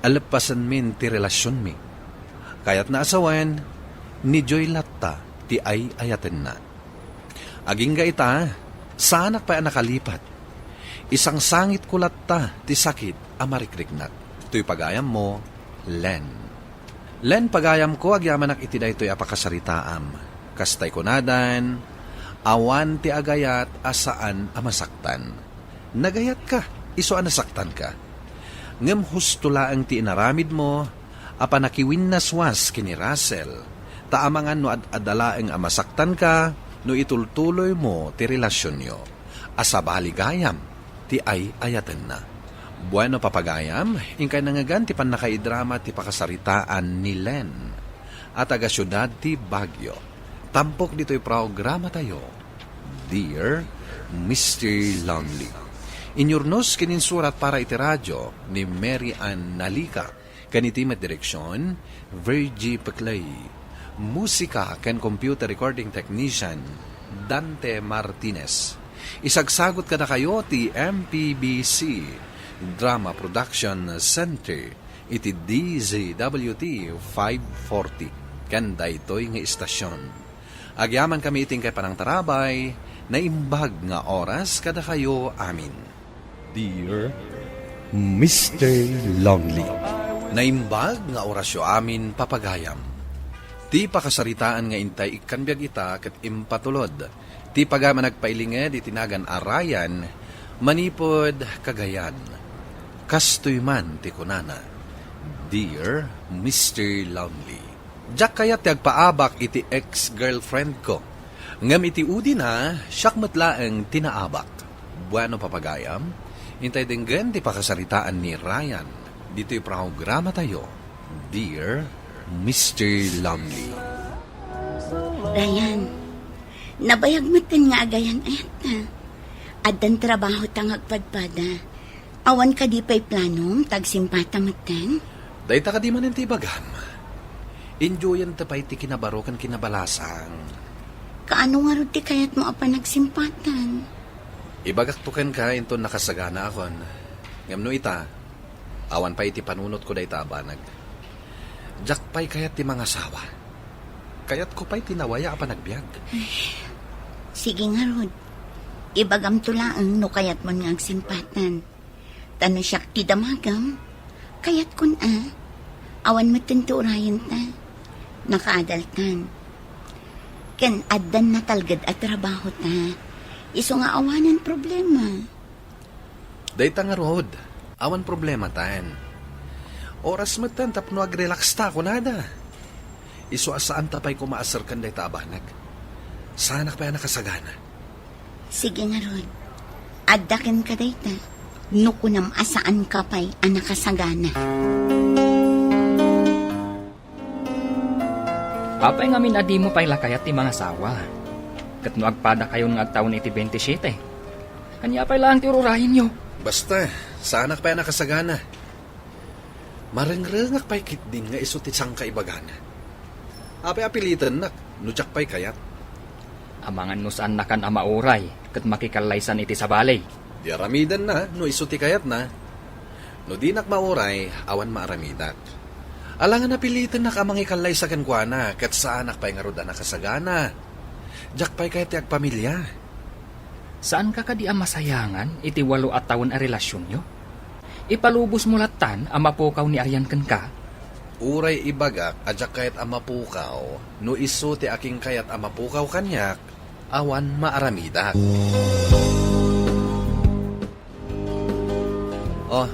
a leppasenmin ti relasionmi. Kayatna a sawen, ni Joy latta ti ay-ayatenna. Agingga ita, saanak pay a nakalipat. Isangsangitko latta ti sakit a marikriknak. Toy pagayammo, Len. Len, pagayamko, agyamanak iti daytoy a pakasaritaam. Kastay kunadan, awan ti agayat a saan a masaktan. Nagayatka, isu a nasaktanka. Ngem husto laeng ti inaramidmo a panakiwinnaswas ken ni Russell, ta amangan no ad-adda laeng a masaktanka no itultuloymo ti relasionyo. A sabali gayam ti ay-ayatenna. Bueno, papagayam, inkay nangngegan ti pannakaidrama ti pakasaritaan ni Len a taga-siudad ti Baguio. Tampok ditoy programatayo, Dear Mister Lonely. Inyurnos ken insurat para iti radio ni Mary Ann Nalica, ken iti met direksion, Virgie Peclay. Musika ken computer recording technician, Dante Martinez. Isagsagut kadakayo ti M P B C Drama Production Center iti D Z W T five forty ken daytoy nga istasion. Agyamankami iti inkay panangtarabay, naimbag nga oras kadakayo amin. Dear Mister Lonely. Naimbag nga orasyo amin, papagayam. Ti pakasaritaan nga intay ikkan biag ita ket impatulod ti pagayam a nagpailinged iti nagan a Ryan manipud Cagayan. Kastoy man ti kunana, Dear Mister Lonely. Diak kayat ti agpaabak iti ex-girlfriend ko. Ngem iti udina, siak met laeng ti naabak. Bueno, papagayam, intay denggen ti pakasaritaan ni Ryan ditoy programatayo, Dear Mister Lonely. Ryan, nabayag metten nga agayan-ayatta. Addan trabahota nga agpadpada. Awan kadi pay planom ta agsimpata metten? Dayta kadi manen ti ibagam? Enjoyenta pay ti kinabaro ken kinabalasang. Kaano ngarud ti kayatmo a panagsimpatan? Ibagakto kenka inton nakasaganaakon. Ngem no ita, awan pay iti panunotko dayta a banag. Diak pay kayat ti mangasawa. Kayatko pay ti nawaya a panagbiag. Ay, sige ngarud. Ibagamto laeng no kayatmon nga agsimpatan. Ta no siak ti damagem, kayatkon a. Awan metten ti urayenta. Nakaadaltan. Ken addan natalged a trabahota. Isu nga awanen problema. Dayta ngarud, awan problematan. Oras metten tapno agrelaksta kunada. Isu a saanta pay koma a serken dayta a banag. Saanak pay a nakasagana. Sige ngarud, adda kenka dayta, no kunam a saanka pay a nakasagana. Apay ngamin a dimo pay la kayat ti mangasawa? Ket no agpadakayon nga agtawen iti bente siete, ania pay laeng ti ururayenyo? Basta, saanak pay a nakasagana. Marengrengak pay ketdin nga isu ti sangkaibagana. Apay a pilitennak no diak pay kayat? Amangan no saannakan a mauray ket makikallaysan iti sabali. Di aramidenna no isu ti kayatna. No dinak mauray, awan maaramidak. Alangan a pilitennak a mangikallaysa kenkuana ket saanak pay ngarud a nakasagana. Diak pay kayat ti agpamilia. Saanka kadi a masayangan iti walo a tawen a relasionyo? Ipalubosmo lattan a mapukaw ni Arian kenka? Uray ibagak a diak kayat a mapukaw, no isu ti akinkayat a mapukaw kaniak, awan maaramidak. Oh,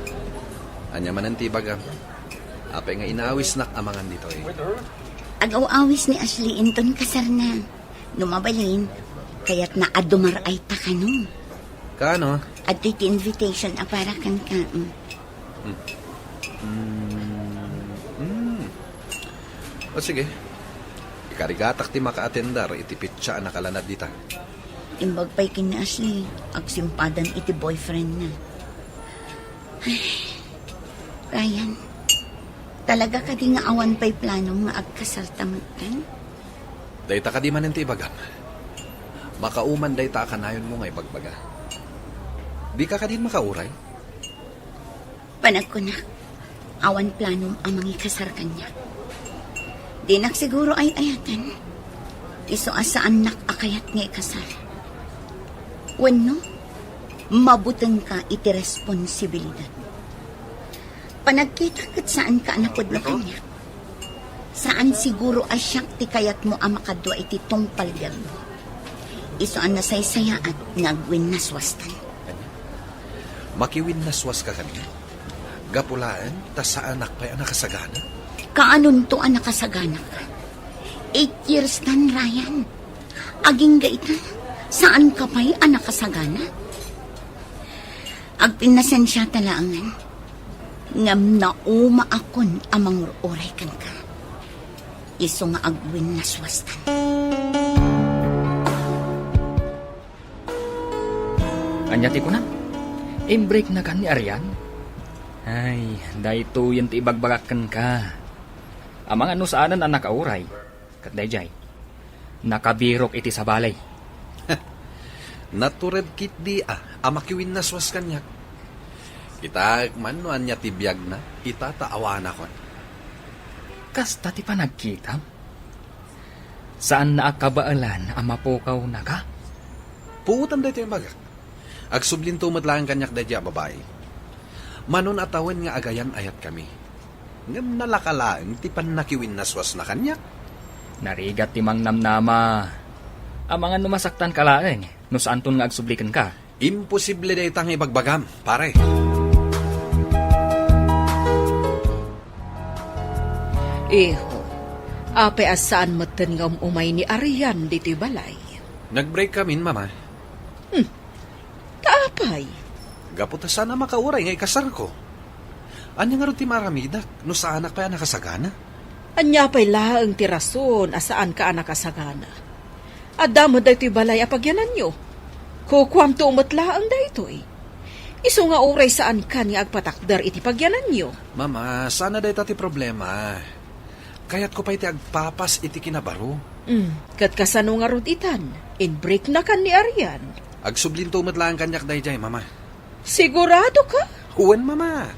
ania manen ti ibagam? Apay nga inaawisnak amangan ditoy? Agaw-awis ni Ashley inton kasarna. No mabalin, kayatna a dumar-ay ta kano. Kano? Adtoy ti invitation a para kenka. Mm. Hmm. Hmm. Hmm. O sige. Ikarigatak ti makaatender iti petsa a nakalanad dita. Imbag pay ken ni Ashley, agsimpadan iti boyfriendna. Ay, Ryan, talaga kadi nga awan pay planom nga agkasarta metten? Dayta kadi manen ti ibagam. Makauman dayta a kanayonmo nga ibagbaga. Dika kadin makauray? Panagkunak, awan planom a mangikasar kaniak. Dinak siguro ay-ayaten. Isu a saannak a kayat nga ikasar. Wenno, mabutengka iti responsibilidad. Panagkitak ket saanka a napudno kaniak. Saan siguro a siak ti kayatmo a makadua iti tungpal biagmo. Isu a nasaysayaat nga agwinnaswastan. Makiwinnaswaska kaniak? Gapu laeng ta saanak pay a nakasagana? Kaanonto a nakasagana ka? Eight years tan, Ryan. Agingga ita, saanka pay a nakasagana? Agpinnasensiata laengen, ngem naumaakon a mangur-uray kenka. Isu nga agwinnaswastan. Ania ti kunam? Imbreaknakan ni Arian? Ay, daytoyen ti ibagbagak kenka. Amangan no saanen a nakauray. Ket daydiay, nakabirok iti sabali. Natured ketdi a, a makiwinnaswas kaniak. Kitaek man no ania ti biagna, ita ta awanakon. Kasta ti panagkitam? Saanna a kabaelan a mapukawnaka? Puotem daytoy imbagak. Agsublinto met laeng kaniak daydiay a babai. Manon a tawen nga agayan-ayatkami. Ngem nalaka laeng ti pannakiwinnaswasna kaniak. Narigat ti mangnamnama. Amangan no masaktanka laeng no saanton nga agsubli kenka. Imposible dayta nga ibagbagam, pare. Iho, apay a saan metten nga um-umay ni Arian ditoy balay? Nag-break kamin, Mama. Hmm. Ta apay? Gapu ta saan a makauray nga ikasarko. Ania ngarud ti maaramidak no saanak pay a nakasagana? Ania pay laeng ti rason a saanka a nakasagana? Adda met daytoy balay a pagyananyo. Kukuamto met laeng daytoy. Isu nga uray saankan nga agpatakder iti pagyananyo. Mama, saan a dayta ti problema. Kayatko pay ti agpapas iti kinabaro. Mm, ket kasano ngarud itan? Inbreaknakan ni Arian? Agsublinto met laeng kaniak daydiay, Mama. Sigurado ka? Wen, Mama.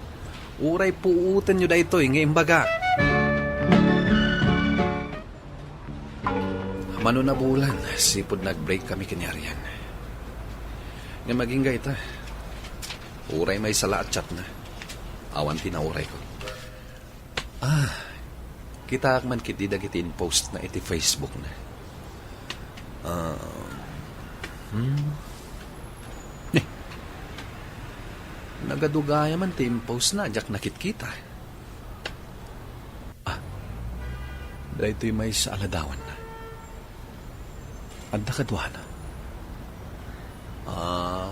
Uray puotenyo daytoy nga imbagak. Mano nabulan, sipud nag-break kami ken ni Arian. Ngem agingga ita, uray maysa la a chatna. Awan ti naurayko. Ah, kitaak man ketdi dagiti in-postna iti Facebookna. Ah, hmm. Eh, nagadu gayam ti in-postna, diak nakitkita. Ah, daytoy maysa a ladawanna. Adda kaduana. Ah,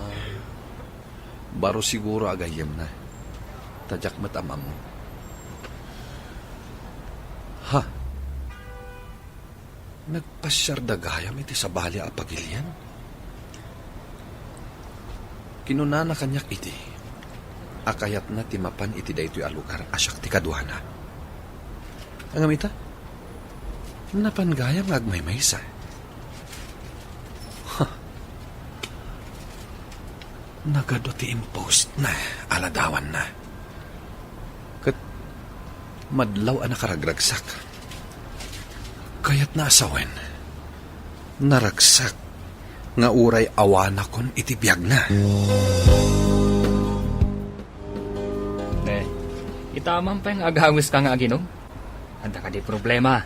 baro siguro a gayyemna. Ta diak met am-ammo. Ha? Nagpasiarda gayam iti sabali a pagilian? Kinunana kaniak idi a kayatna ti mapan iti daytoy a lugar a siak ti kaduana. Ngem ita, napan gayam nga agmaymaysa. Ha. Nagadu ti in-postna a ladawanna. Ket madlaw a nakaragragsak. Kayatna a sawen, naragsak nga uray awanakon iti biagna. Eh, ita man pay nga agawiska nga aginom? Adda kadi problema?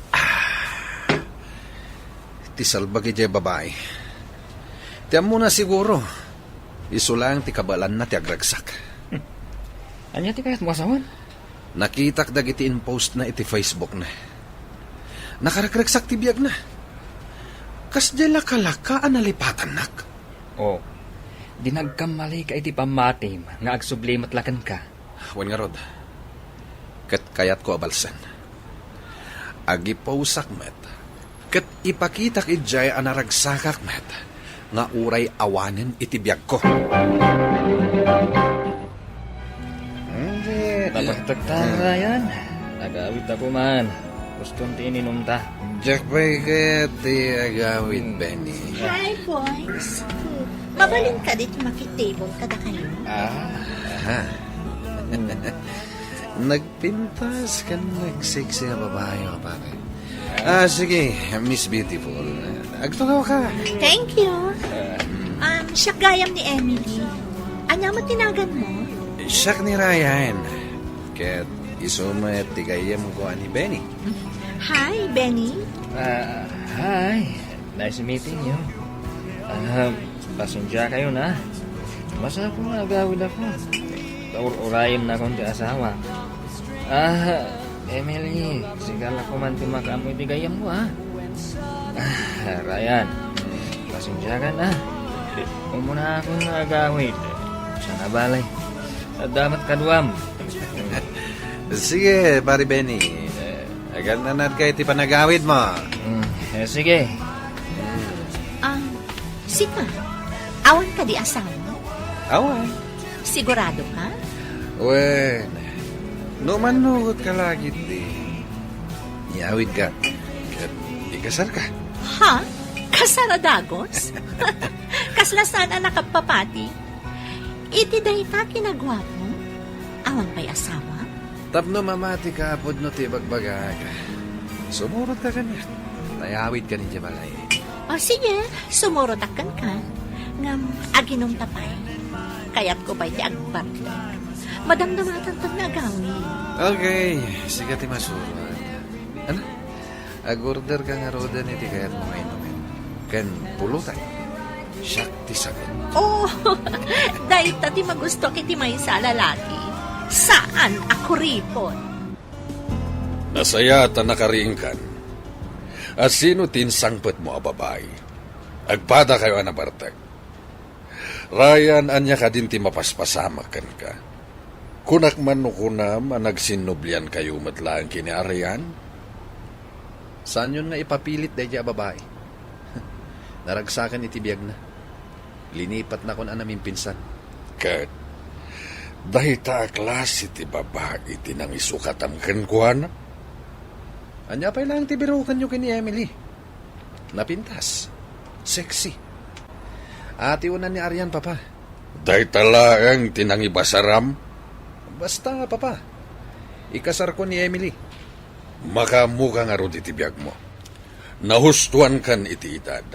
Ah, Ti salbag idiay babai. Ti ammona siguro, isu laeng ti kabaelanna ti agragsak. Ania ti kayatmo a sawen? Nakitak dagiti in-postna iti Facebookna. Nakaragragsak ti biagna. Kasdiay lakalaka a nalipatannak. Oh, di nagkammalika iti pammatim nga agsubli met la kenka. Wen ngarud, ket kayatko a balsen. Agiposak met, ket ipakitak idiay a naragsakak met nga uray awanen iti biagko. Hindi, napertek ta, Ryan. Nagawid ta kuman. Guston ti ininumta. Diak pay kayat ti agawid, Benny. Hi, boys. Mabalin kadi ti makitable kadakayo? Ah. Aha. Nagpintas ken nagsexy a babai, pare. Ah, sige, Miss Beautiful. Agtugawka. Thank you. Um, siak gayam ni Emily. Ania met ti naganmo? Siak ni Ryan. Ket isu met ti gayyemko a ni Benny. Hi, Benny. Ah, hi. Nice meeting you. Ah, pasensiakayo na. Masapul nga agawidakon. Taur-urayennakon ti asawa. Ah, Emily, sika la koman ti makaammo iti gayyemko, ah. Ah, Ryan, pasensiaka na. Umunakon nga agawid. Sana bale. Adda met kaduam. Sige, Pare Benny. Eh, agalnanadka iti panagawidmo. Mm, eh, sige. Ah, sika, awan kadi asawa? Awan. Sigurado ka? Wen, no mannugot ka lagi ti iawidka, ket ikasarka. Ha? Kasar a dagos? Kasla saan a nakapapati? Iti dayta kinaguapo, awan pay asawa? Tapno mamatika pudno ti ibagbagak, sumurotka kaniak. Tayawidka idiay balay. O sige, sumurotak kenka. Ngem aginumta pay. Kayatko pay ti agbartek. Madamdamatanton nga agawid. Okay, sika ti masurot. Ano? Ag-order ka ngaruden iti kayatmo nga inumin. Ken pulutan. Siak ti sagut. Oh, dayta ti magustuak iti maysa a lalaki. Saan a kuripot. Nasayaat a nakariingkan. A sino ti insangpetmo a babai? Agpadakayo a nabartek. Ryan, ania kadin ti mapaspasamak kenka? Kunak man no kunam a nagsinnubliankayo met laeng ken ni Arian? Saanyon nga ipapilit daydiay a babai. Naragsakan iti biagna. Linipatnakon a namimpinsan. Ket dayta a klase ti babai ti nangisukatam kenkuana? Ania pay laeng ti birokenyo ken ni Emily? Napintas. Sexy. Atiunan ni Arian, Papa. Dayta laeng ti nangibasaram? Basta, Papa. Ikasarko ni Emily. Makaammoka ngarud iti biagmo. Nahustoankan iti edad,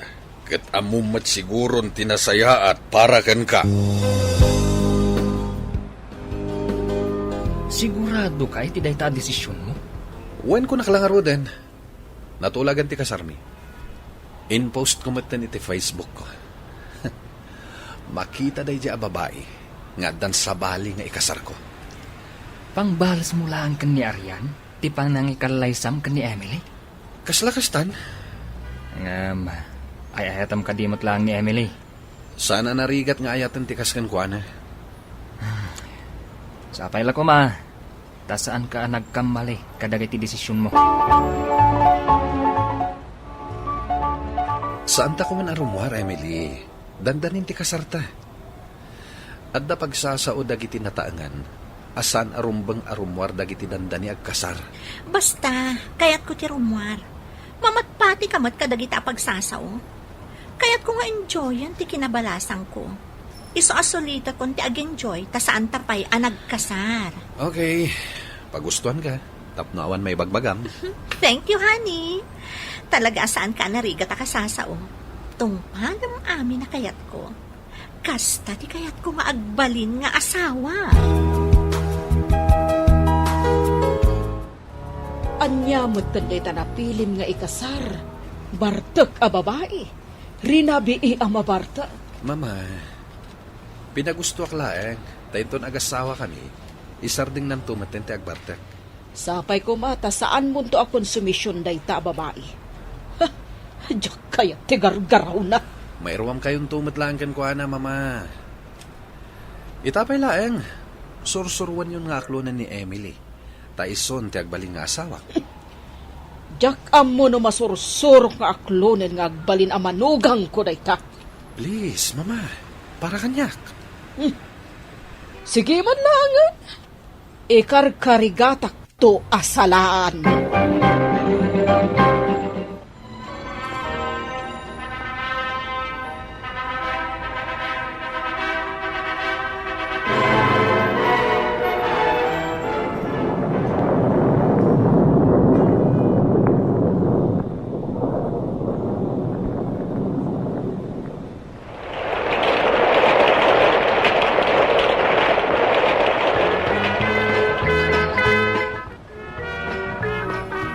ket ammom met siguron ti nasayaat para kenka. Siguradoka iti dayta a desisionmo? Wen, kunak la ngaruden. Natulagan ti kasarmi. In-postko metten iti Facebookko. Makita daydiay a babai nga addan sabali nga ikasarko. Pangbalesmo laeng ken ni Arian ti panangikallaysam ken ni Emily? Kasla kastan? Ngem, ay-ayatem kadi met laeng ni Emily? Saan a narigat nga ayaten ti kas kenkuana. Sapay la koma, ta saanka a nagkammali kadagiti desisionmo. Saanta koman a rummuar, Emily. Dandanin ti kasarta. Adda pagsasao dagiti nataengan a saan a rumbeng a rummuar dagiti dandani agkasar. Basta, kayatko ti rummuar. Mamatpatika met kadagita a pagsasao. Kayatko nga enjoyen ti kinabalasangko. Isu a sulitekon ti ag-enjoy ta saanta pay a nagkasar. Okay. Pagustuanka tapno awan maibagbagam. Thank you, honey. Talaga a saanka a narigat a kasasao. Tungpalem amin a kayatko. Kasta ti kayatko nga agbalin nga asawa. Ania met ken dayta napilim nga ikasar? Bartek a babai, rinabii a mabartek. Mama, pinagustoak laeng, ta inton agasawakami, isardingnanto metten ti agbartek. Sapay koma ta saanmonto a konsumision dayta a babai. Ha, diak kayat ti gargarawna. Mairuamkayonto met laeng kenkuana, Mama. Ita pay laeng, sursuroenyon nga aklonen ni Emily, ta isun ti agbalin nga asawak. Diak ammo no masursurok nga aklonen nga agbalin a manugangko dayta. Please, Mama, para kaniak. Hmm. Sige man laengen. Ikarkarigatakto a salaan.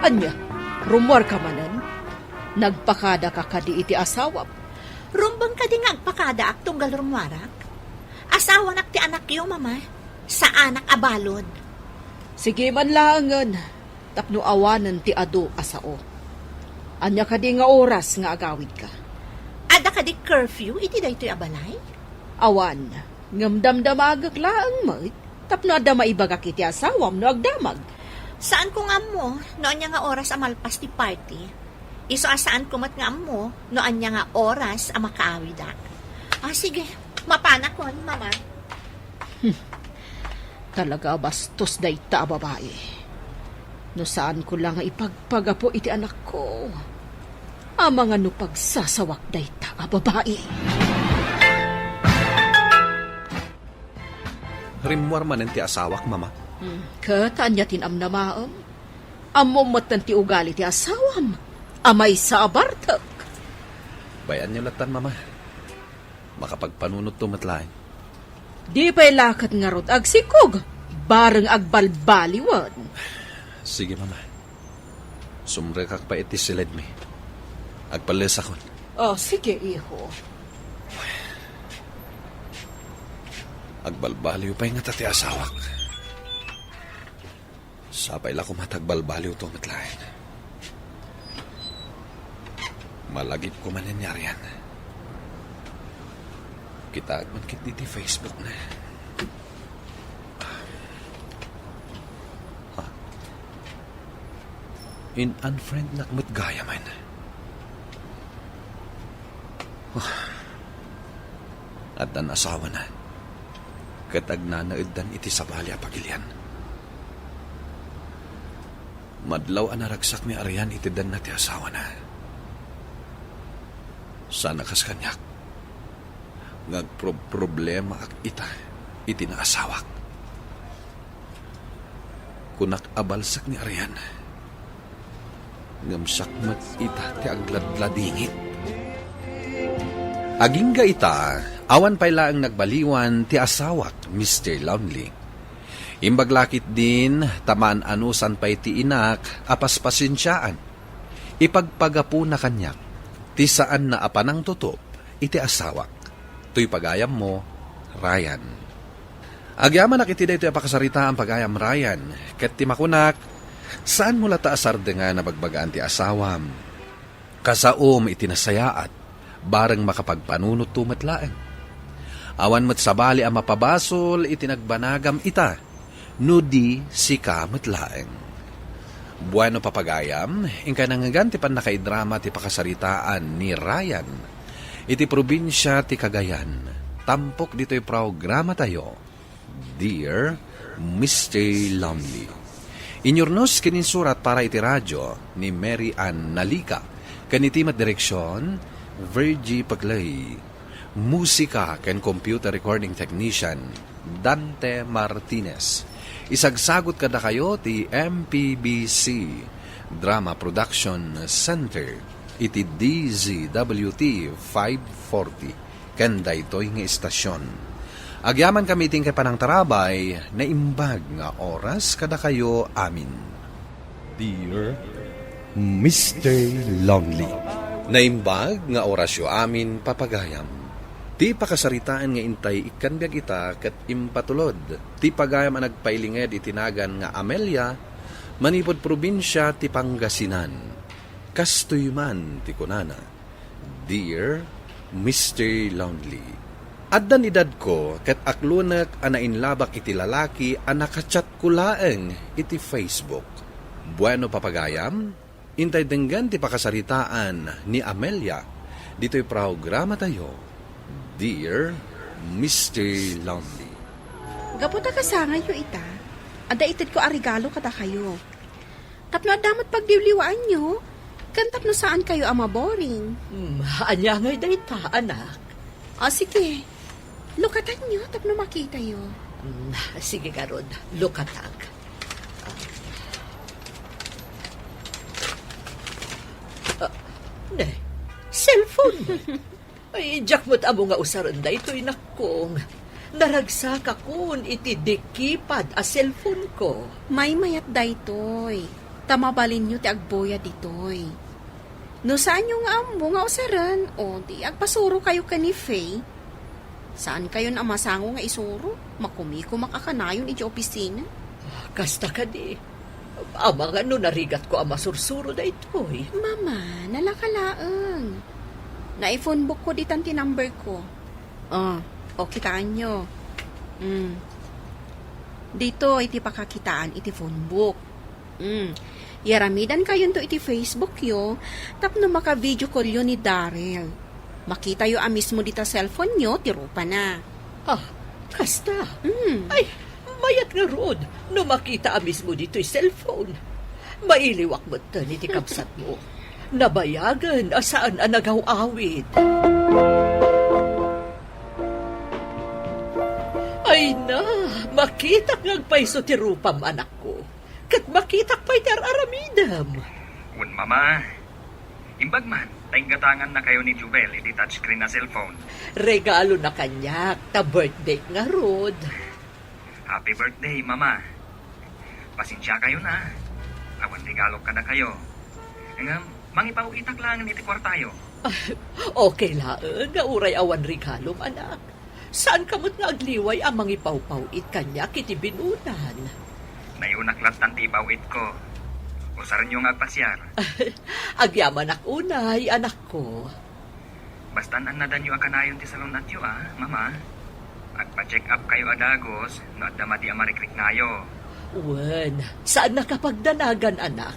Ania, rummuarka manen? Nagpakadaka kadi iti asawam? Rumbeng kadi nga agpakadaak tunggal rummuarak? Asawanak ti anakyo, Mama. Saanak a balud. Sige man laengen, tapno awanen ti adu a sao. Ania kadi nga oras nga agawidka? Adda kadi curfew iti daytoy a balay? Awan, ngem damdamagek laeng met tapno adda maibagak iti asawam no agdamag. Saanko nga ammo no ania nga oras a malpas ti party. Isu a saanko met nga ammo no ania nga oras a makaawidak. Ah, sige, mapanakon, Mama. Hmm. Talaga a bastos dayta a babai. No saanko la nga ipagpagapu iti anakko, amangan no pagsasawak dayta a babai. Rimmuar manen ti asawak, Mama. Hmm, ket ania ti namnamaem? Ammom metten ti ugali ti asawam a maysa a bartek. Bay-anyo lattan, Mama. Makapagpanunotto met laeng. Di pay la ket ngarud agsikog, bareng agbalbaliwen. Sige, Mama. Sumrekak pay iti siledmi. Agpallesakon. Oh, sige, iho. Agbalbaliw pay ngata ti asawak. Sapay la koma ta agbalbaliwto met laeng. Malagipko manen ni Arian. Kitaek man ketdi ti Facebookna. Ah. In-unfriendnak met gayamen. Ah. Addan asawana, ket agnanaeddan iti sabali a pagilian. Madlaw a naragsak ni Arian iti denna ti asawana. Sana kas kaniak nga agproproblemaak ita iti naasawak. Kunak a balsek ni Arian, ngem siak met ita ti agladladingit. Agingga ita, awan pay laeng nagbaliwan ti asawak, Mister Lonely. Imbag la ketdin ta maan-anusan pay ti inak a paspasensiaan. Ipagpagapuna kaniak ti saanna a panangtutup iti asawak. Toy pagayammo, Ryan. Agyamanak iti daytoy a pakasaritaan, pagayam Ryan, ket ti makunak, saanmo latta a sardengan a bagbagaan ti asawam. Kasaom iti nasayaat, bareng makapagpanunotto met laeng. Awan met sabali a mapabasol iti nagbanagam ita, no di sika met laeng. Bueno, papagayam, inkay nangngegan ti pannakaidrama ti pakasaritaan ni Ryan iti probinsia ti Cagayan, tampok ditoy programatayo, Dear Mister Lonely. Inyurnos ken insurat para iti radio ni Mary Ann Nalica, ken iti met direksion, Virgie Paclay. Musika ken computer recording technician, Dante Martinez. Isagsagut kadakayo ti M P B C Drama Production Center iti D Z W T five forty ken daytoy nga istasyon. Agyamankami iti inkay panangtarabay, naimbag nga oras kadakayo amin. Dear Mister Lonely. Naimbag nga orasyo amin, papagayam. Ti pakasaritaan nga intay ikkan biag ita ket impatulod ti pagayam a nagpailinged iti nagan nga Amelia, manipud probinsia ti Pangasinan. Kastoy man ti kunana, "Dear Mister Lonely, addan edadko ket aklonek a nainlabak iti lalaki a nakachatko laeng iti Facebook." Bueno, papagayam, intay denggen ti pakasaritaan ni Amelia ditoy programatayo, Dear Mister Lonely. Gapu ta kasangayyo ita, adda itedko a regalo kadakayo. Tapno adda met pagliwliwaanyo, ken tapno saankayo a maboring. Hmm, ania ngay dayta, anak? O, sige. Lukatanyo tapno makitayo. Hmm, sige garud, lukatak. Ah, ne, cellphone. Ay, diak met ammo nga usaren daytoy, nakkong. Naragsakakon iti di keypad a cellphone ko. Maymayat daytoy, ta mabalinyo ti agbuya ditoy. No saanyo nga ammo nga usaren, o di agpasurokayo ken ni Faye. Saankayon a masango nga isuro? Makumikumak a kanayon iti opisina. Ah, kasta kadi. Amangan no narigatko a masursuro daytoy. Mama, nalaka laeng. Nai-phone book ko ditan ti number ko. Ah, o, kitaanyo. Mm. Ditoy ti pakakitaan iti phone book. Mm. Yaramidankayonto iti Facebook yo tapno maka-video call yo ni Daryl. Makitayo a mismo dita cellphone yo ti rupana. Ah, kasta? Mm. Ay, mayat ngarud no makita a mismo ditoy cellphone. Mailiwak metten iti kabsatmo. Nabayagen a saan a nagaw-awid. Ay na, makitak nga agpayso ti rupam, anakko. Ket makitak pay ti ar-aramidem. Wen, Mama, imbag man ta inggatangannakayo ni Jubel iti touchscreen a cellphone. Regalona kaniak ta birthday ngarud. Happy birthday, Mama. Pasensiakayon a. Awan regalok kadakayo. Ngem, mangipaw-itak laeng iti kuartayo. Okay laeng nga uray awan regalom, anak. Saanka met nga agliway a mangipawpaw-it kaniak iti binunan. Nayunak lattan ti ipaw-itko. Usarenyo nga agpasiar. Agyamanak unay, anakko. Basta an-annadanyo a kanayon ti salun-atyo, a, Mama. Agpa-check up kayo a dagus no adda madi a marikriknayo. Wen, saannaka pagdanagan, anak.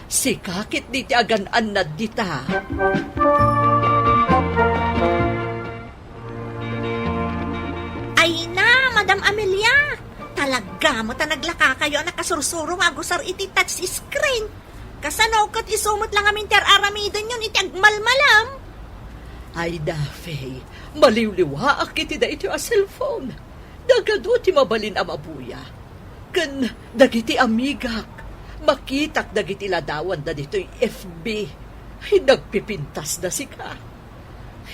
Sika ketdi ti agan-annad dita. Ay na, Madam Amelia! Talaga met a naglakakayo a nakasursuro nga agusar iti touch screen. Kasano ket isu met la ngamin ti ar-aramidenyon iti agmalmalam? Ay, Daffy, maliwliwaak iti daytoy a cellphone. Nagadu ti mabalin a mabuya. Ken dagiti amigak, makitak dagiti ladawan da ditoy F B. Ay, nagpipintas da sika.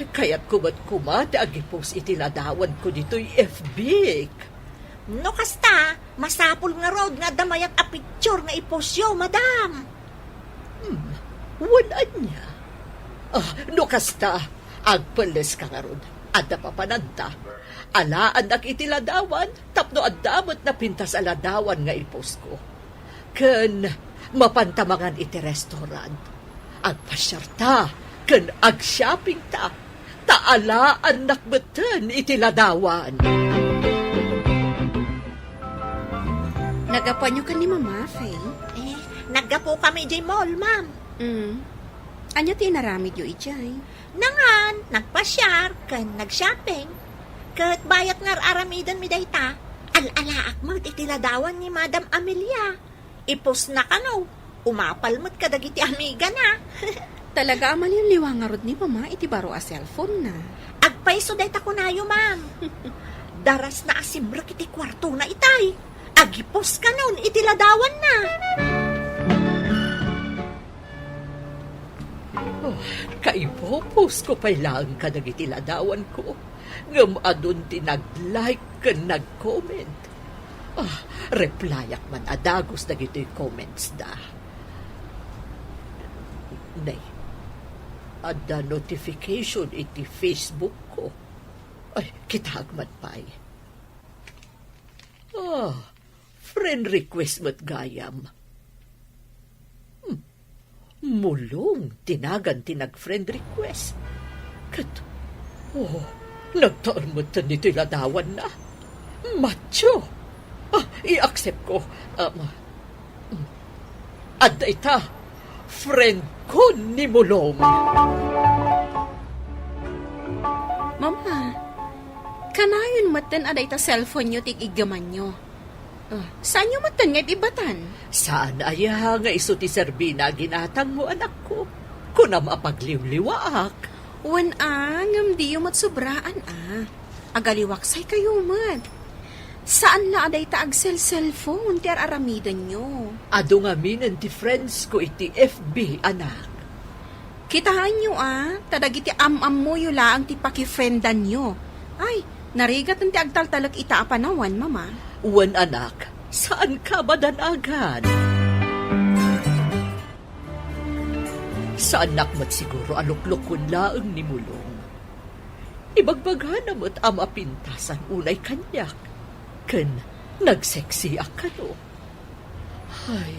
Kayatko met koma ti agipost iti ladawanko ditoy F B. No kasta, masapul ngarud nga adda mayat a picture nga ipostyo, madam. Hmm, wen ania? Ah, no kasta, agpelleska ngarud. Adda papananta. Alaannak iti ladawan tapno adda met napintas a ladawan nga ipostko. Ken mapanta mangan iti restaurant. Agpasiarta ken agshoppingta, ta alaannak metten iti ladawan. Naggapuanyo ken ni Mama, Faye? Eh, naggapukami idiay mall, ma'am. Mm. Ania ti inaramidyo idiay? Nangan, nagpasiar, ken nagshopping. Ket bayat nga ar-aramidenmi dayta, al-alaak met iti ladawan ni Madam Amelia. Ipostna kano, umapal met kadagiti amigana. Talaga a maliwliwa ngarud ni Mama iti baro a cellphone-na. Agpayso dayta kunayo, ma'am. Darasna a simrek iti kuartona itay. Agipost kanon iti ladawanna. Oh, kaipoposko pay laeng kadagiti ladawanko, ngem adun ti nag-like ken nag-comment. Ah, replyak man a dagus dagitoy comments da. Nay, Adda notification iti Facebook ko. Ay, kitaak man pay. Ah, friend request met gayam. Hmm. Mulong ti nagan ti nag-friend request. Ket, oh, nagtaer metten iti ladawanna. Macho! Ah, i-accept ko. Um, adda ita, friend ko ni Mulong. Mama, kanayon metten a dayta cellphone-yo ti iggamanyo. Ah, saanyo metten nga ibbatan? Saan aya nga isu ti serbina a ginatangmo, anakko? Kunam a pagliwliwaak. Wen a, ngem diyo met sobraan a. Agaliwaksaykayo met. Saan la a dayta agsel-cellphone ti ar-aramidenyo. Adu ngaminen ti friends ko iti F B, anak. Kitaenyo a, ta dagiti am-ammoyo laeng ti pakifriendanyo. Ay, narigaten ti agtaltalek ita a panawan, Mama. Wen, anak, saanka a madanagan. Saannak met siguro a luklukoen laeng ni Mulong. Ibagbagana met a mapintasan unay kaniak, ken nagseksiak kano. Ay,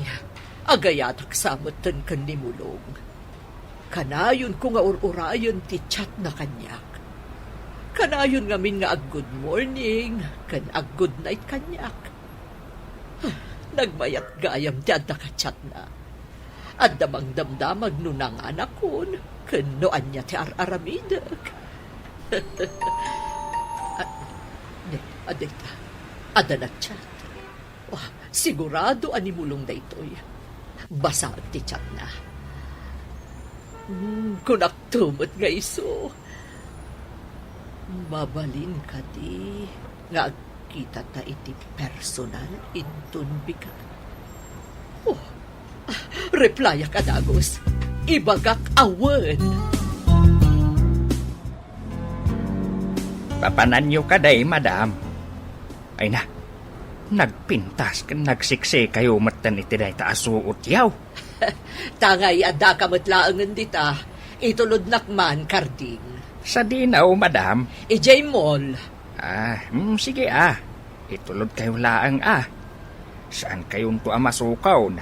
agayatak sa metten ken ni Mulong. Kanayonko nga ur-urayen ti chatna kaniak. Kanayon ngamin nga ag-good morning ken ag-good night kaniak. Ah, nagmayat gayam ti adda ka-chatna. Adda mangdamdamag no nanganakon ken no ania ti ar-aramidek. Ah, ne, adda ita. Adda nag-chat. Wah, sigurado a ni Mulong daytoy. Basaek ti chatna. Hmm, kunakto met nga isu. Mabalin kadi nga agkitata iti personal inton bigat? Oh, ah, replyak a dagus. Ibagak a wen. Papananyo kadi, madam? Ay na, nagpintas ken nagseksikayo metten iti dayta a suotyo. Ta ngay addaka met laengen dita, itulodnak man, Karding. Sadino, madam? Idiay mall. Ah, mm, sige, ah. Itulodkayo laeng, ah. Saankayonto a masukon.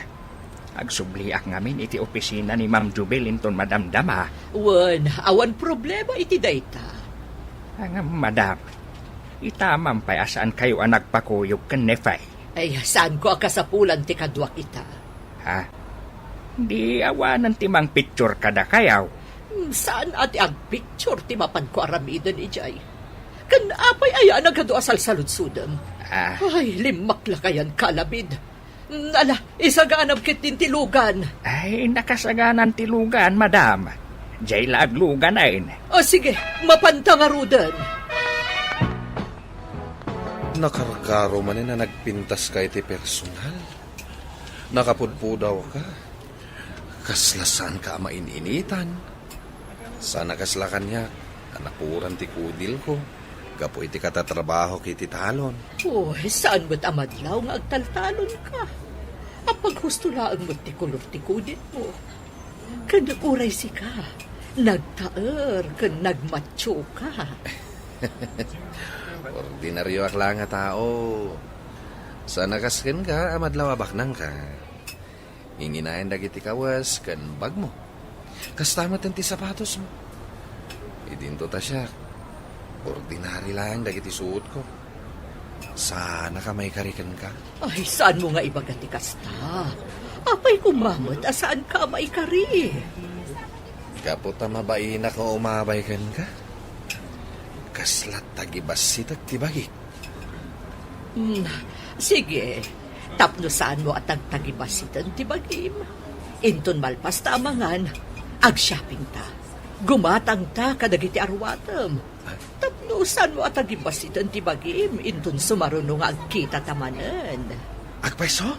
Agsubliak ngamin iti opisina ni Ma'am Jubel inton madamdama. Wen, awan problema iti dayta. Ah, ngem, madam, ita man pay a saankayo a nagpakuyog ken ni Fay. Ay, saanko a kasapulan ti kaduak ita. Ha? Di awanen ti mangpicture kadakayo? Hmm, saan a ti agpicture ti mapanko aramiden idiay. Ken apay aya a nagadu a salsaludsodem? Ah. Ay, limmaklakayan ka, Labid. Hmm, ala, isaganam ketdin ti lugan. Ay, nakasaganan ti lugan, madam. Diay la agluganen. O, sige, mapanta ngaruden. Nakarkaro manen a nagpintaska iti personal. Nakapudpudawka. Kasla saanka a main-initan. Saan a kasla kaniak a napuran ti kudilko gapu iti katatrabahok iti talon. Uy, saan met a madlaw nga agtaltalonka? Apaghusto laeng met ti kolor ti kudilmo. Ken uray sika, nagtaer ken nagmatioka. Ordinarioak laeng a tao. Saan a kas kenka a madlaw a baknangka. Nginginaen dagiti kawes ken bagmo. Kasta met ti sapatosmo. Idinto ta siak, ordinari laeng dagiti suotko. Saanka a maikari kenka? Ay, saanmo nga ibaga ti kasta? Apay koma met a saanka a maikari? Gapu ta mabainak nga umabay kenka. Kasla tagibassitek ti bagik. Hmm, sige. Tapno saanmo a tagtagibassiten ti bagim, inton malpas ta a mangan, agshopping ta. Gumatang ta kadagiti aruatem. Tapno saanmo a tagibassiten ti bagim, inton sumaruno nga agkita ta manen. Agpayso?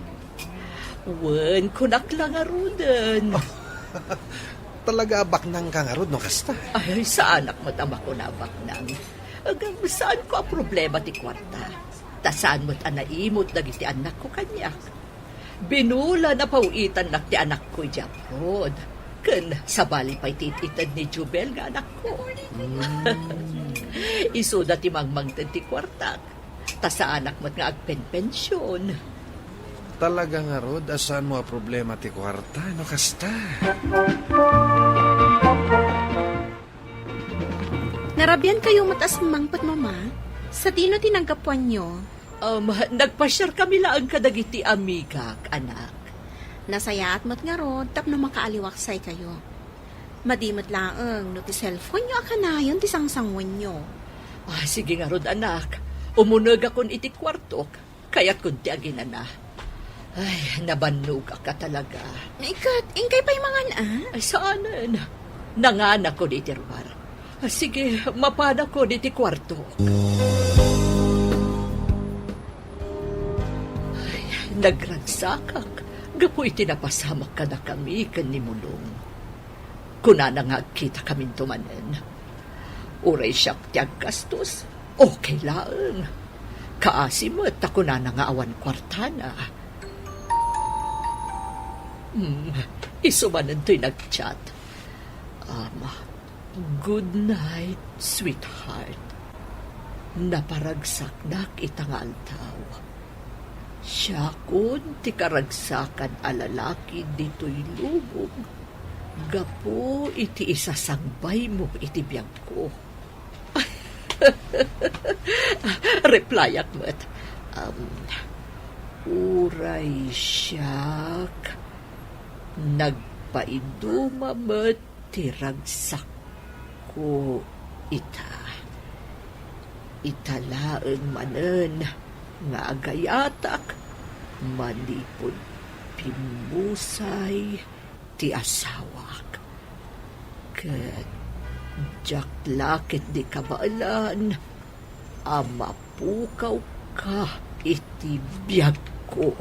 Wen, kunak la ngaruden. Talaga a baknangka ngarud no kasta? Ay, saanak met a makuna a baknang. Agam, saanko a problema ti kuarta. Ta saan met a naimut dagiti annakko kaniak. Binula napaw-itannak ti anakko idiay abroad. Ken sabali pay ti it-ited ni Jubel nga anakko. Mm. Isuda ti mangmangted ti kuartak, ta saanak met nga agpenpension. Talaga ngarud a saanmo a problema ti kuarta, no kasta? Narabiankayo met a simmangpet, Mama? Sadino ti nanggapuanyo? Um, nagpasiarkami laeng kadagiti amigak, anak. Nasayaat met ngarud tapno makaaliwaksaykayo. Madi met laeng no ti cellphone-yo a kanayon ti sangsanguenyo. Ah, sige ngarud, anak. Umunegakon iti kuartok. Kayatkon ti aginana. Ay, nabannogak a talaga. Ket, inkay pay mangan, a? Ay, saanen. Nanganakon iti ruar. Ah, sige, mapanakon iti kuarto. Ay, nagragsakak gapu iti napasamak kadakami ken ni Mulong. Kunana nga agkitakaminto manen. Uray siak ti aggastos, okay laeng. Kaasi met ta kunana nga awan kuartana. Hmm, isu manen toy nag-chat. Um, "Good night, sweetheart. Naparagsaknak ita nga aldaw. Siakon ti karagsakan a lalaki ditoy lubong gapu iti isasangbaymo iti biagko." Replyak met, um, "Uray siak, nagpaiduma met ti ragsakko ita. Ita laeng manen nga agayatak manipud pimmusay ti asawak. Ket diak la ketdi kabaelan a mapukawka iti biagko."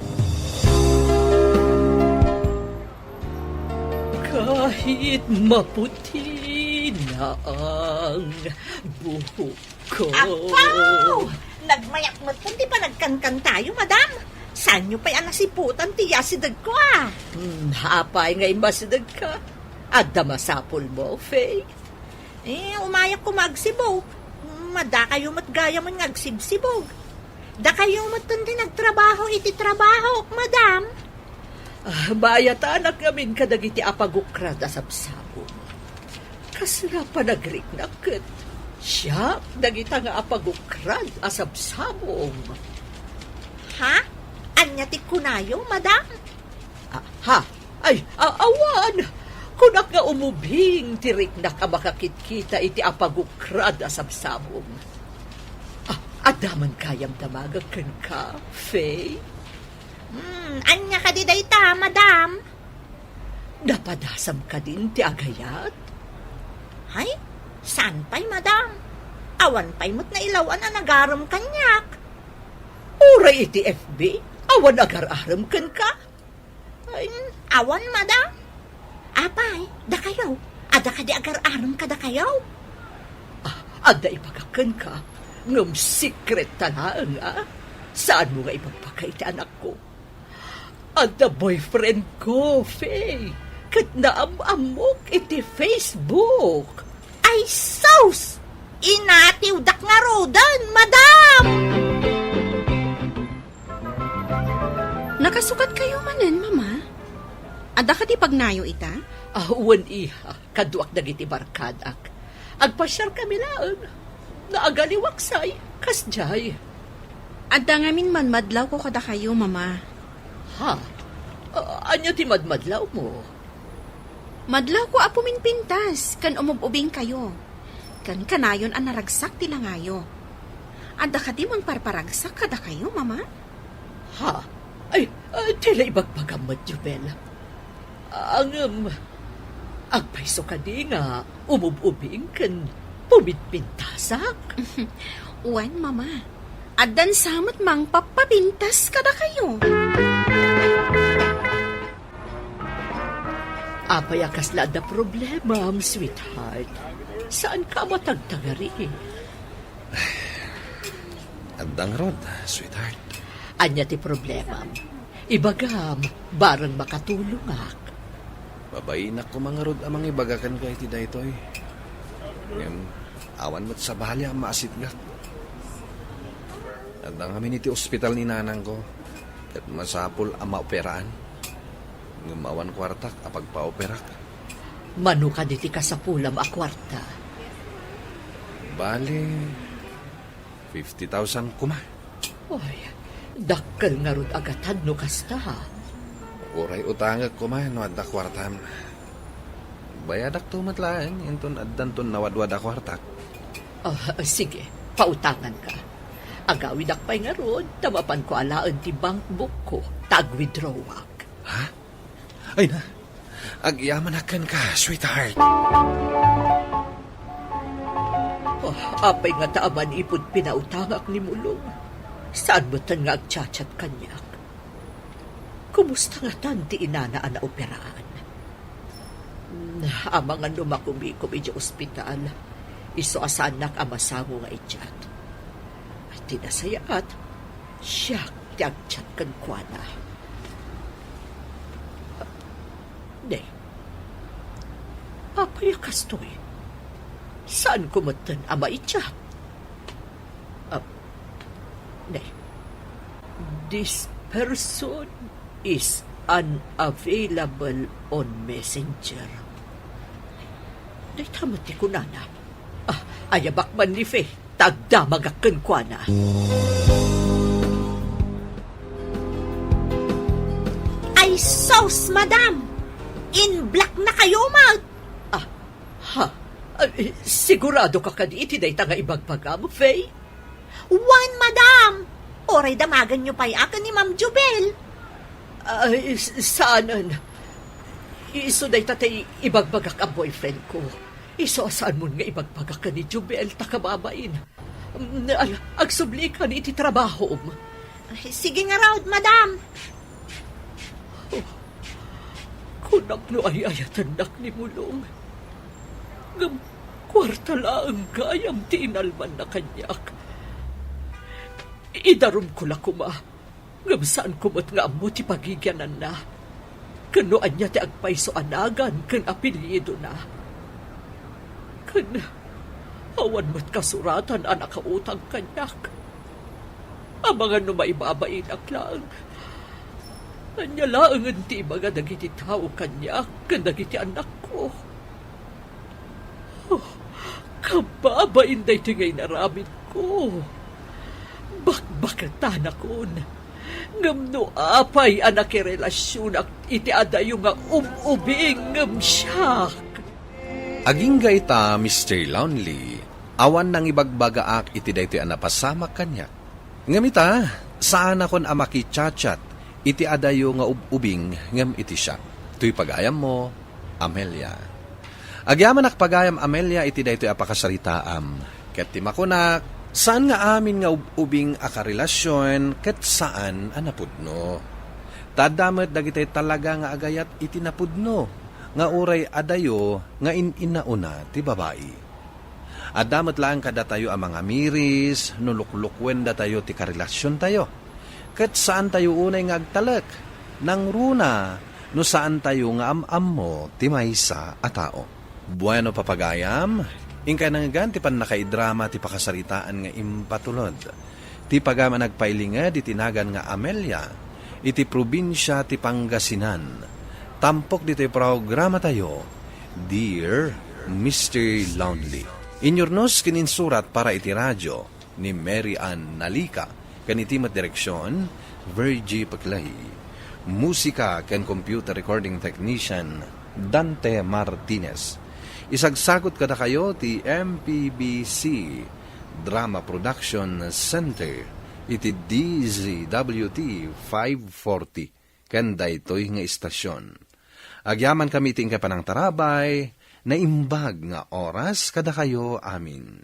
Kahit maputi na ang buhok ko. Apaw! Nagmayak met ti panagkankantayo, madam. Saanyo pay a nasiputan ti yasidegko, a? Hmm, apay nga immasidegka? Adda masapulmo, Faye? Eh, umayak koma agsibug. Madakayo met gayam nga agsibsibug. Dakayo met ti nagtrabaho iti trabahok, madam. Ah, maayatanak ngamin kadagiti apagukrad a sabsabong. Kasla panagriknak ket siak dagita nga apagukrad a sabsabong. Ha? Ania ti kunayo, madam? Ah, ha? Ay, a-, awan! Kunak nga umubing ti riknak a makakitkita iti apagukrad a sabsabong. Ah, adda man gayam damagek kenka, Faye? Hmm, ania kadi dayta, madam? Napadasam kadin ti agayat? Hay, saan pay, madam? Awan pay met nailaw-an a nagarem kaniak. Uray iti F B, awan agar-arem kenka? Ay, awan, madam. Apay, dakayo, adda kadi agar-arem kadakayo? Ah, adda ibagak kenka, ngem secret ta laeng, a? Saanmo nga ibagbaga iti anakko. Adda boyfriend ko, Faye, ket naam-ammok iti Facebook. Ay, sus! Inatiwdak ngaruden, madam! Nakasukatkayo manen, Mama? Adda kadi pagnayo ita? Ah, wen, iha. Kaduak dagiti barkadak. Agpasiarkami laeng. Naagaliwaksay, kasdiay. Adda ngamin manmadlawko kadakayo, Mama. Ha? Ah, ania ti madmadlawmo? Madlawko a puminpintas ken umub-ubingkayo. Ken kanayon a naragsak ti langayo. Adda kadi mangparparagsak kadakayo, Mama? Ha? Ay, ah, ti la ibagbagam met, Jubel. Ngem, agpayso kadi nga umub-ubing ken puminpintasak? Wen, Mama. Addan sa met mangpappapintas kadakayo. Apay a kasla adda problemam, sweetheart? Saanka a matagtagari? Adda ngarud, sweetheart. Ania ti problemam? Ibagam, bareng makatulongak. Babainak koma ngarud a mangibaga kenka iti daytoy. Ngem awan met sabali a maasitgak. Adda ngamin iti ospital ni nanangko, ket masapul a maoperaan. Ngem awan kuartak a pagpaoperak. Mano kadi ti kasapulam a kuarta? Bale, fifty thousand koma. Ay, dakkel ngarud a gatad no kasta. Uray utangek koma no adda kuartam. Bayadakto met laeng inton addanton nawadwad a kuartak. Ah, sige, pautanganka. Agawidak pay ngarud, ta mapanko alaen ti bankbookko, ta agwithdrawak. Ha? Ay na, agyamanak kenka, sweetheart. Oh, apay ngata a manipud pinautangak ni Mulong? Saan metten nga agchat-chat kaniak? Kumusta ngatan ti inana a naoperaan? Hmm, amangan no makumikom idiay ospital, isu a saannak a masango nga i-chat. Ti nasayaat, siak ti ag-chat kenkuana. Ne, apay a kastoy? Saanko metten a mai-chat? Ah, ne. This person is unavailable on Messenger. Dayta met ti kunana. Ah, ayabak man ni Faye. Tagdamagak kenkuana. Ay sus, madam! In-block na kayo met! Ah, ha? Ay, sigurado ka kadi iti dayta nga ibagbagam, Faye? Wen, madam! Uray damagenyo pay a ken ni Ma'am Jubel. Ay, s-, saanen. Isu dayta ti ibagbagak a boyfriend ko. Isu a saanmon nga ibagbagak ken ni Jubel ta kababain. Mm, al-, agsublikan iti trabahom. Ay, sige ngarud, madam. Oh, kunak no ay-ayatennak ni Mulong. Ngem kuarta laeng gayam ti inalmanna kaniak. Idarumko la koma, ngem saanko met nga ammo ti pagigiananna. Ken no ania ti agpayso a nagan ken apelyidona. Ken awan met kasuratan a nakautang kaniak. Amangan no maibabainak laeng. Ania laengen ti ibaga dagiti tao kaniak ken dagiti annakko? Oh, kababain daytoy nga inaramidko. Bakbaketanakon. Ngem no apay a nakirelasionak iti adayo nga ub-ubing ngem siak? Agingga ita, Mister Lonely, awan nangibagbagaak iti daytoy a napasamak kaniak. Ngem ita, saanakon a makichat-chat iti adayo nga ub-ubing ngem iti siak. Toy pagayammo, Amelia. Agyamanak pagayam, Amelia, iti daytoy a pakasaritaam. Ket ti makunak, saan nga amin nga ub-ubing a karelasion ket saan a napudno. Ta adda met dagiti talaga nga agayat iti napudno, nga uray adayo nga in-inauna ti babai. Adda met laeng kadatayo a mangamiris no luklukuendatayo ti karelasiontayo. Ket saantayo unay nga agtalek, nangruna no saantayo nga am-ammo ti maysa a tao. Bueno, papagayam, inkay nangngegan ti pannakaidrama ti pakasaritaan nga impatulod. Ti pagayam a nagpailinged iti nagan nga Amelia, iti probinsia ti Pangasinan. Tampok ditoy programatayo, Dear Mister Lonely. Inyurnos ken insurat para iti radio ni Mary Ann Nalica, ken iti met direksion, Virgie Peclay. Musika ken computer recording technician, Dante Martinez. Isagsagut kadakayo ti M P B C Drama Production Center iti D Z W T five forty ken daytoy nga istasion. Agyamankami iti inkay panangtarabay, naimbag nga oras kadakayo amin.